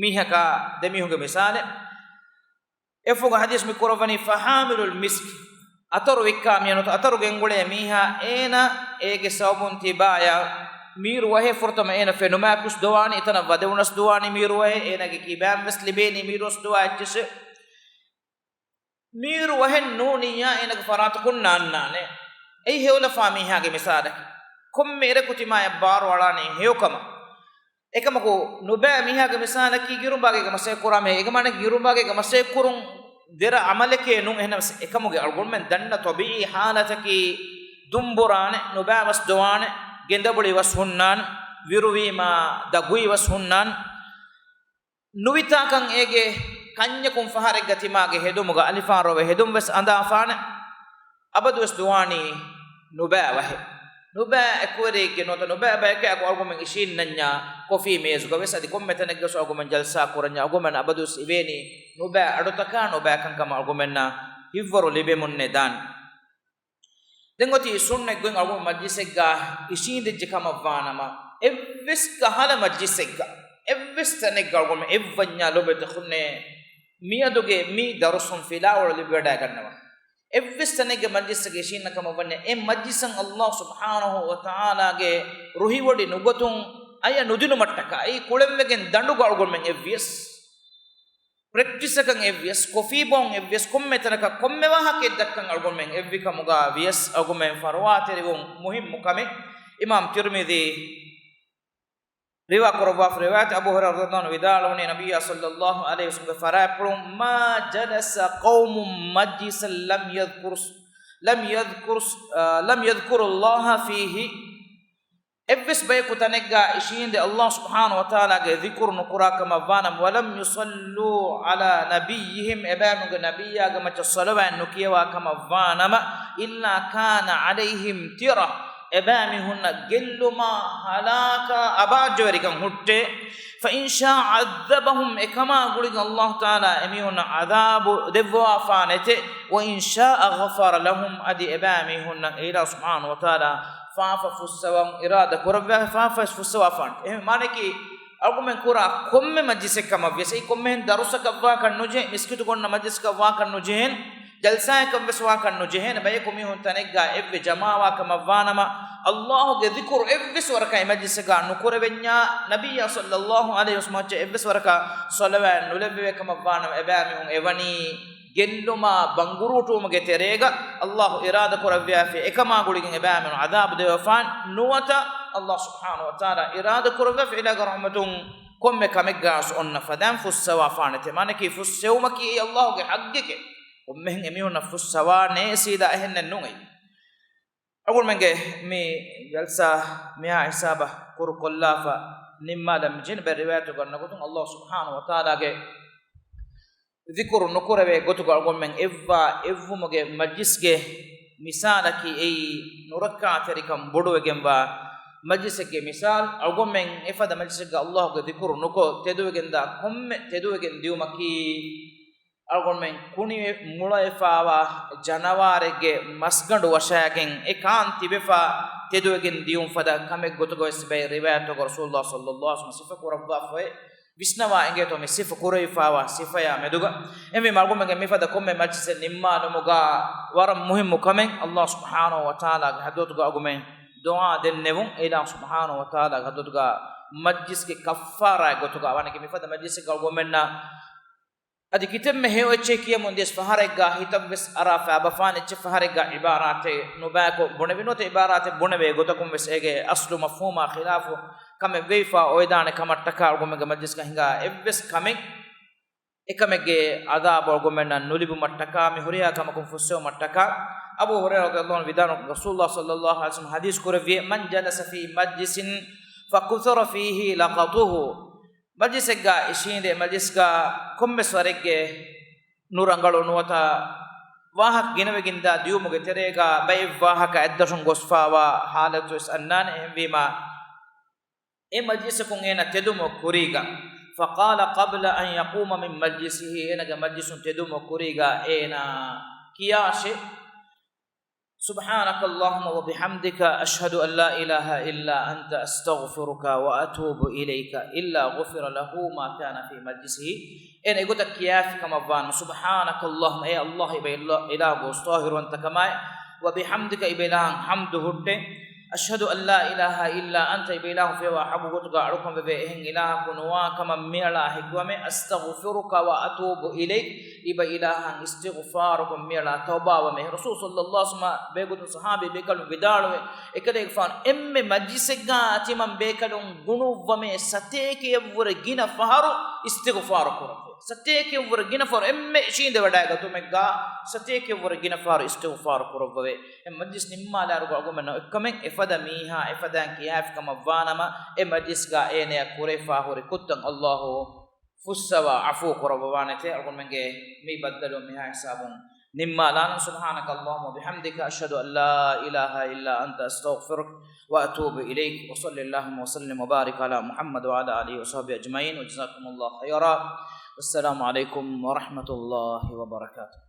މީހަކާ ދެމީހުންގެ މިސާލެއް. އެފުގަ ޙަދީޘް މި ކުރައްވަނީ، فحامل المسك، އަތަރު ވިއްކާ މީހާ ނުވަތަ އަތަރު ގެންގުޅޭ މީހާ، އޭނަ އޭގެ ސަބަބުން ތިބާޔަށް މީރު ވަހެއް ފުރަތަމަ އޭނަ ފެނުމާކުސް ދުވާނީ، އެތަނަށް ވަދެވުނަސް ދުވާނީ މީރު ވަހެއް، އޭނަގެ ކިބާން ވެސް ލިބޭނީ މީރުވަސް ދުވާ އެއްޗިސް. މީރު ވަހެއް ނޫނިއްޔާ އޭނަގެ ފަރާތަކުން ނާންނާނެ. އެއީ ހެޔޮލަފާ މީހާގެ މިސާލަކީ. ކޮންމެ އިރަކު ތިމާޔަށް ބާރު އަޅާނީ ހެޔޮކަމަށް. އެކަމަކު، ނުބައި މީހާގެ މިސާލަކީ ގިރުނބާގޭގަ މަސައްކަތް ކުރާ މީހެއް. އޭގެ މާނައަކީ ގިރުނބާގޭގަ މަސައްކަތް ކުރުން ދެރަ ޢަމަލެކޭ ނޫން. އެހެނަސް އެކަމުގެ އަޅުގަނޑުމެން ދަންނަ ޠަބީޢީ ޙާލަތަކީ ދުނބުރާނެ، ނުބައި ވަސް ދުވާނެ، ގެނދަބުޅި ވަސް ހުންނާނެ، ވިރުވީމާ ދަގުއި ވަސް ހުންނާނެ. ނުވިތާކަން އޭގެ ކަންޏަކުން ފަހަރެއްގަ ތިމާގެ ހެދުމުގަ އަލިފާން ރޮވެ ހެދުން ވެސް އަނދާފާނެ. އަބަދުވެސް ދުވާނީ ނުބައި ވަހެއް. ނުބައި އެކުވެރިއެއްގެ ނުވަތަ ނުބައި ބަޔެކޭ އެކު އަޅުގަނޑުމެން އިށީންނަންޏާ ކޮފީ މޭޒުގަ ވެސް އަދި ކޮންމެ ތަނެއްގަސް އަޅުގަނޑުމެން ޖަލްސާ ކުރަންޏާ އަޅުގަނޑުމެން އަބަދުވެސް އިވޭނީ ނުބައި އަޑުތަކާ ނުބައި ކަންކަމަށް އަޅުގަނޑުމެންނަށް ހިތްވަރު ލިބެމުންނޭ ދާން. ދެން އޮތީ ސުންނަތް ގޮތް އަޅުގަނޑު މަޖްލިސެއްގަ އިށީނދެއްޖެ ކަމަށްވާނަމަ، އެއްވެސް ކަހަލަ މަޖްލިސެއްގަ، އެއްވެސް ތަނެއްގަ އަޅުގަނޑު އެއްވަންޏާ ލޮބުވެތި ހުންނޭ، މިއަދުގެ މި ދަރުސުން ފިލާވަޅު ލިބިވަޑައިގަންނަވާ. އެއްވެސް ތަނެއްގެ މަޖްލިސްގަ އިށީންނަ ކަމަށް ވަންޏާ، އެ މަޖްލިސަށް ﷲ ސުބްޙާނަހޫ ވަތަޢާލާގެ ރުހިވޮޑި ނުގަތުން އަޔަށް ނުދިނުމަށްޓަކާ، އެއީ ކުޅެންވެގެން ދަނޑުގަ އަޅުގަނޑުމެން އެއްވިޔަސް، ޕްރެކްޓިސަކަށް އެއްވިޔަސް، ކޮފީ ބޯން އެއްވިޔަސް، ކޮންމެ ތަނަކަށް ކޮންމެ ވާހަކައެއް ދައްކަން އަޅުގަނޑުމެން އެއްވި ކަމުގަ ވިޔަސް އަޅުގަނޑުމެން ފަރުވާތެރިވުން މުހިއްމު ކަމެއް. އިމާމް ތިރްމިޛީ ރިވާ ކުރައްވާފަ ރިވާޔަތް އަބޫ ހުރައިރާ ރަޟިޔަﷲ ވިދާޅުވަނީ، ނަބިއްޔާ ޞައްލަﷲ ޢަލައިހި ވަސައްލަމްގެ ފަރާތްޕުޅުން، ما جلس قوم مجلسا لم يذكروا، لم يذكروا، لم يذكروا الله فيه، އެއްވެސް ބަޔަކު ތަނެއްގަ އިށީނދެ ﷲ ސުބްޙާނަހޫ ވަތަޢާލާގެ ޛިކުރު ނުކުރާ ކަމަށް ވާނަމަ، ولم يصلوا على نبيهم، އެބައިމީހުންގެ ނަބިއްޔާގެ މައްޗަށް ޞަލަވާތް ނުކިޔަވާ ކަމަށް ވާނަމަ، إلا كان عليهم ترة، އެބައިމީހުންނަށް ގެއްލުމާ، ހަލާކާ، އަބާއްޖަވެރިކަން ހުއްޓޭ. فإن شاء عذبهم، އެކަމާ ގުޅިގެން ﷲ ތަޢާލާ އެމީހުންނަށް ޢަޛާބު ދެއްވަވާފާނެތެ. وإن شاء غفر لهم، އަދި އެބައިމީހުންނަށް އެއިލާހު ސުބްޙާނަހޫ ވަތަޢާލާ ފާފަ ފުއްސަވަން އިރާދަ ކުރެއްވިއްޔާ، ފާފަވެސް ފުއްސަވާފާނެ. އެހެން މާނައަކީ، އަޅުގަނޑުމެން ކުރާ ކޮންމެ މަޖްލިސެއް ކަމަށް ވިޔަސް، އެއީ ކޮންމެހެން ދަރުސަކަށް ވާކަށް ނުޖެހޭ، މިސްކިތުގަ އޮންނަ މަޖްލިސްކަށް ވާކަށް ނުޖެހޭނެ، ޖަލްސާއަކަށް ވެސް ވާކަށް ނުޖެހޭނެ، ބަޔަކު މީހުން ތަނެއްގަ އެއްވެ ޖަމާވާ ކަމަށް ވާނަމަ، ﷲގެ ޛިކުރު އެއްވެސް ވަރަކަށް އެ މަޖްލިސްގަ ނުކުރެވެންޏާ، ނަބިއްޔާ ޞައްލަﷲ ޢަލައިހި ވަސައްލަމް މައްޗަށް އެއްވެސް ވަރަކަށް ޞަލަވާތް ނުލެއްވެވޭ ކަމަށް ވާނަމަ، އެބައިމީހުން އެވަނީ ގެއްލުމާ ބަނގުރޫޓުވުމުގެ ތެރޭގަ ﷲ އިރާދަ ކުރެއްވިއްޔާ، އެކަމާ ގުޅިގެން އެބައިމީހުން ޢަޛާބު ދެއްވާފާނެ ނުވަތަ، ﷲ ސުބްޙާނަހޫ ވަތަޢާލާ އިރާދަ ކުރެއްވިއްޔާ، އެއިލާހުގެ ރަޙްމަތުން ކޮންމެ ކަމެއްގަ އަސް އޮންނަ ފަދައިން ފުއްސަވާފާނެތެ. މާނައަކީ ފުއްސެވުމަކީ އެއީ ﷲގެ ޙައްޤެކޭ. ކޮންމެހެން އެމީހުންނަށް ފުއްސަވާނޭ ސީދާ އެހެންނެއް ނޫން. އަޅުގަނޑުމެންގެ މި ޖަލްސާ މިހާ ހިސާބަށް ކުރު ކޮށްލާފަ ނިންމާލަން މި ޖެހެނީ. ބައެއް ރިވާޔަތުގަ އޮންނަ ގޮތުން ﷲ ސުބްޙާނަހޫ ވަތަޢާލާގެ ޛިކުރު ނުކުރެވޭ ގޮތުގަ އަޅުގަނޑުމެން އެއްވާ އެއްވުމުގެ މަޖްލިސްގެ މިސާލަކީ އެއީ ނުރައްކާތެރިކަން ބޮޑުވެގެންވާ މަޖްލިސެއްގެ މިސާލް. އަޅުގަނޑުމެން އެފަދަ މަޖްލިސެއްގަ ﷲގެ ޛިކުރު ނުކޮށް ތެދުވެގެންދާ ކޮންމެ ތެދުވެގެން ދިޔުމަކީ، އަޅުގަނޑުމެން ކުނި މުޅަވެފާވާ ޖަނަވާރެއްގެ މަސްގަނޑު ވަށާގެން އެ ކާން ތިބެފާ ތެދުވެގެން ދިޔުން ފަދަ ކަމެއް ގޮތުގަ ވެސް ބައެއް ރިވާޔަތުގަ ރަސޫލުﷲ ޞައްލަﷲ ޢަލައިހި ވަސައްލަމް ސިފަ ކުރައްވާފައި. ވިސްނަވާ އެނގޭތޯ މި ސިފަ ކުރެވިފާވާ ސިފަޔާ މެދުގަ. އެހެންވީމަ އަޅުގަނޑުމެންގެ މިފަދަ ކޮންމެ މަޖްލިސެއް ނިންމާލުމުގަ ވަރަށް މުހިއްމު ކަމެއް ﷲ ސުބްޙާނަހޫ ވަތަޢާލާގެ ޙަޟްރަތުގަ އަޅުގަނޑުމެން ދުޢާ ދެންނެވުން. އެއިލާހު ސުބްޙާނަހޫ ވަތަޢާލާގެ ޙަޟްރަތުގަ މަޖްލިސްގެ ކައްފާރާއެއް ގޮތުގަ ވާނެ މިފަދަ މަޖްލިސެއްގަ އަޅުގަނޑުމެންނަށް އަދި ކިތަންމެ ހެޔޮ އެއްޗެއް ކިޔަމުން ދިޔަސް ފަހަރެއްގަ ހިތަށްވެސް އަރާފަ އަބަފާނެ އެއްޗެއް ފަހަރެއްގަ ޢިބާރާތެއް ނުބައިކޮށް ބުނެވި ނުވަތަ ޢިބާރާތެއް ބުނެވޭ ގޮތަކުން ވެސް އޭގެ އަސްލު މަފްހޫމާ ޚިލާފު ކަމެއް ވެވިފަ އޮވެދާނެ ކަމަށްޓަކާ އަޅުގަނޑުމެންގެ މަޖްލިސްގަ ހިނގާ އެއްވެސް ކަމެއް އެކަމެއްގެ އަޒާބު އަޅުގަނޑުމެންނަށް ނުލިބުމަށްޓަކާ، މި ހުރިހާ ކަމަކުން ފުއްސެވުމަށްޓަކާ، އަބޫ ހުރައިރާ ރަޟިޔަﷲ ޢަންހު ވިދާޅުވި، ރަސޫލުﷲ ޞައްލަﷲ ޢަލައިހި ވަސައްލަމަ ޙަދީޘް ކުރެއްވި، من جلس في مجلس فكثر فيه لغطه، މަޖިލިސެއްގަ އިށީނދެ، މަޖިލިސްގަ ކޮންމެސް ވަރެއްގެ ނުރަނގަޅު ނުވަތަ ވާހަކަ ގިނަވެގެންދާ ދިޔުމުގެ ތެރޭގަ ބައެއް ވާހަކަ އަތްދަށުން ގޮސްފާވާ ޙާލަތުވެސް އަންނާނެ. އެހެންވީމަ، އެ މަޖިލިސަކުން އޭނަ ތެދުމު ކުރީގަ، فقال قبل أن يقوم من مجلسه، އޭނަގެ މަޖިލިސުން ތެދުމު ކުރީގަ އޭނަ ކިޔާށޭ، سبحانك اللهم وبحمدك، أشهد أن لا إله إلا أنت، أستغفرك وأتوب إليك، إلا غفر له ما كان في مجلسه. އޭނަ އެގޮތަށް ކިޔާފި ކަމަށްވާނަމަ، سبحانك اللهم، އޭ ﷲ، އިބަ އިލާ، އިލާހު އަސްތަޣްފިރުވަންތަކަމާއި، وبحمدك، އިބަ އިލާހަށް ޙަމްދު ހުއްޓޭ، أشهد أن لا إله إلا أنت، އިބަ އިލާހު ފޭވާ ޙައްޤު ގޮތުގަ އަޅުކަން ވެވޭ އެހެން އިލާހަކު ނުވާ ކަމަށް މިއަޅާ ހެކިވަމޭ، أستغفرك وأتوب إليك، އިބަ އިލާހަށް އިސްތިޣުފާރުކޮށް މިއަޅާ ތައުބާވަމޭ. ރަސޫލު ޞައްލަﷲ ޢަލައިހި ވަސައްލަމަ ބޭގޮތުން ޞަޙާބީ ބޭކަލުން ވިދާޅުވޭ، އެކަލޭގެފާނު އެންމެ މަޖިލިސެއްގަ ތިމަން ބޭކަލުން ގުނުއްވަމޭ ސަތޭކައަށްވުރެ ގިނަ ފަހަރު އިސްތިޣުފާރު ކުރައްވަވޭ. ސަތޭކައަށްވުރެ ގިނަ ފަހަރު އެންމެ އިށީނދެވަޑައިގަތުމެއްގަ ސަތޭކައަށްވުރެ ގިނަ ފަހަރު އިސްތިޣުފާރު ކުރައްވަވޭ. އެ މަޖިލިސް ނިންމާލާއިރުގަ އަޅުގަނޑުމެންނަށް އެއްކަމެއް އެފަދަ މީހާ އެފަދައިން ކިޔާފި ކަމަށްވާނަމަ، އެ މަޖިލިސްގަ އޭނަޔަށް ކުރެވިފާ ހުރި ކުށްތައް ﷲ ފުއްސަވާ ޢަފޫ ކުރައްވަވާނެތޭ. އަޅުގަނޑުމެންގެ މި ބައްދަލު މިހާ ހިސާބުން ނިންމާލާނަން. سبحانك اللهم وبحمدك، أشهد أن لا إله إلا أنت، أستغفرك وأتوب إليك. وصل اللهم وسلم وبارك على محمد وعلى آله وصحبه أجمعين. وجزاكم الله خيرا. والسلام عليكم ورحمة الله وبركاته.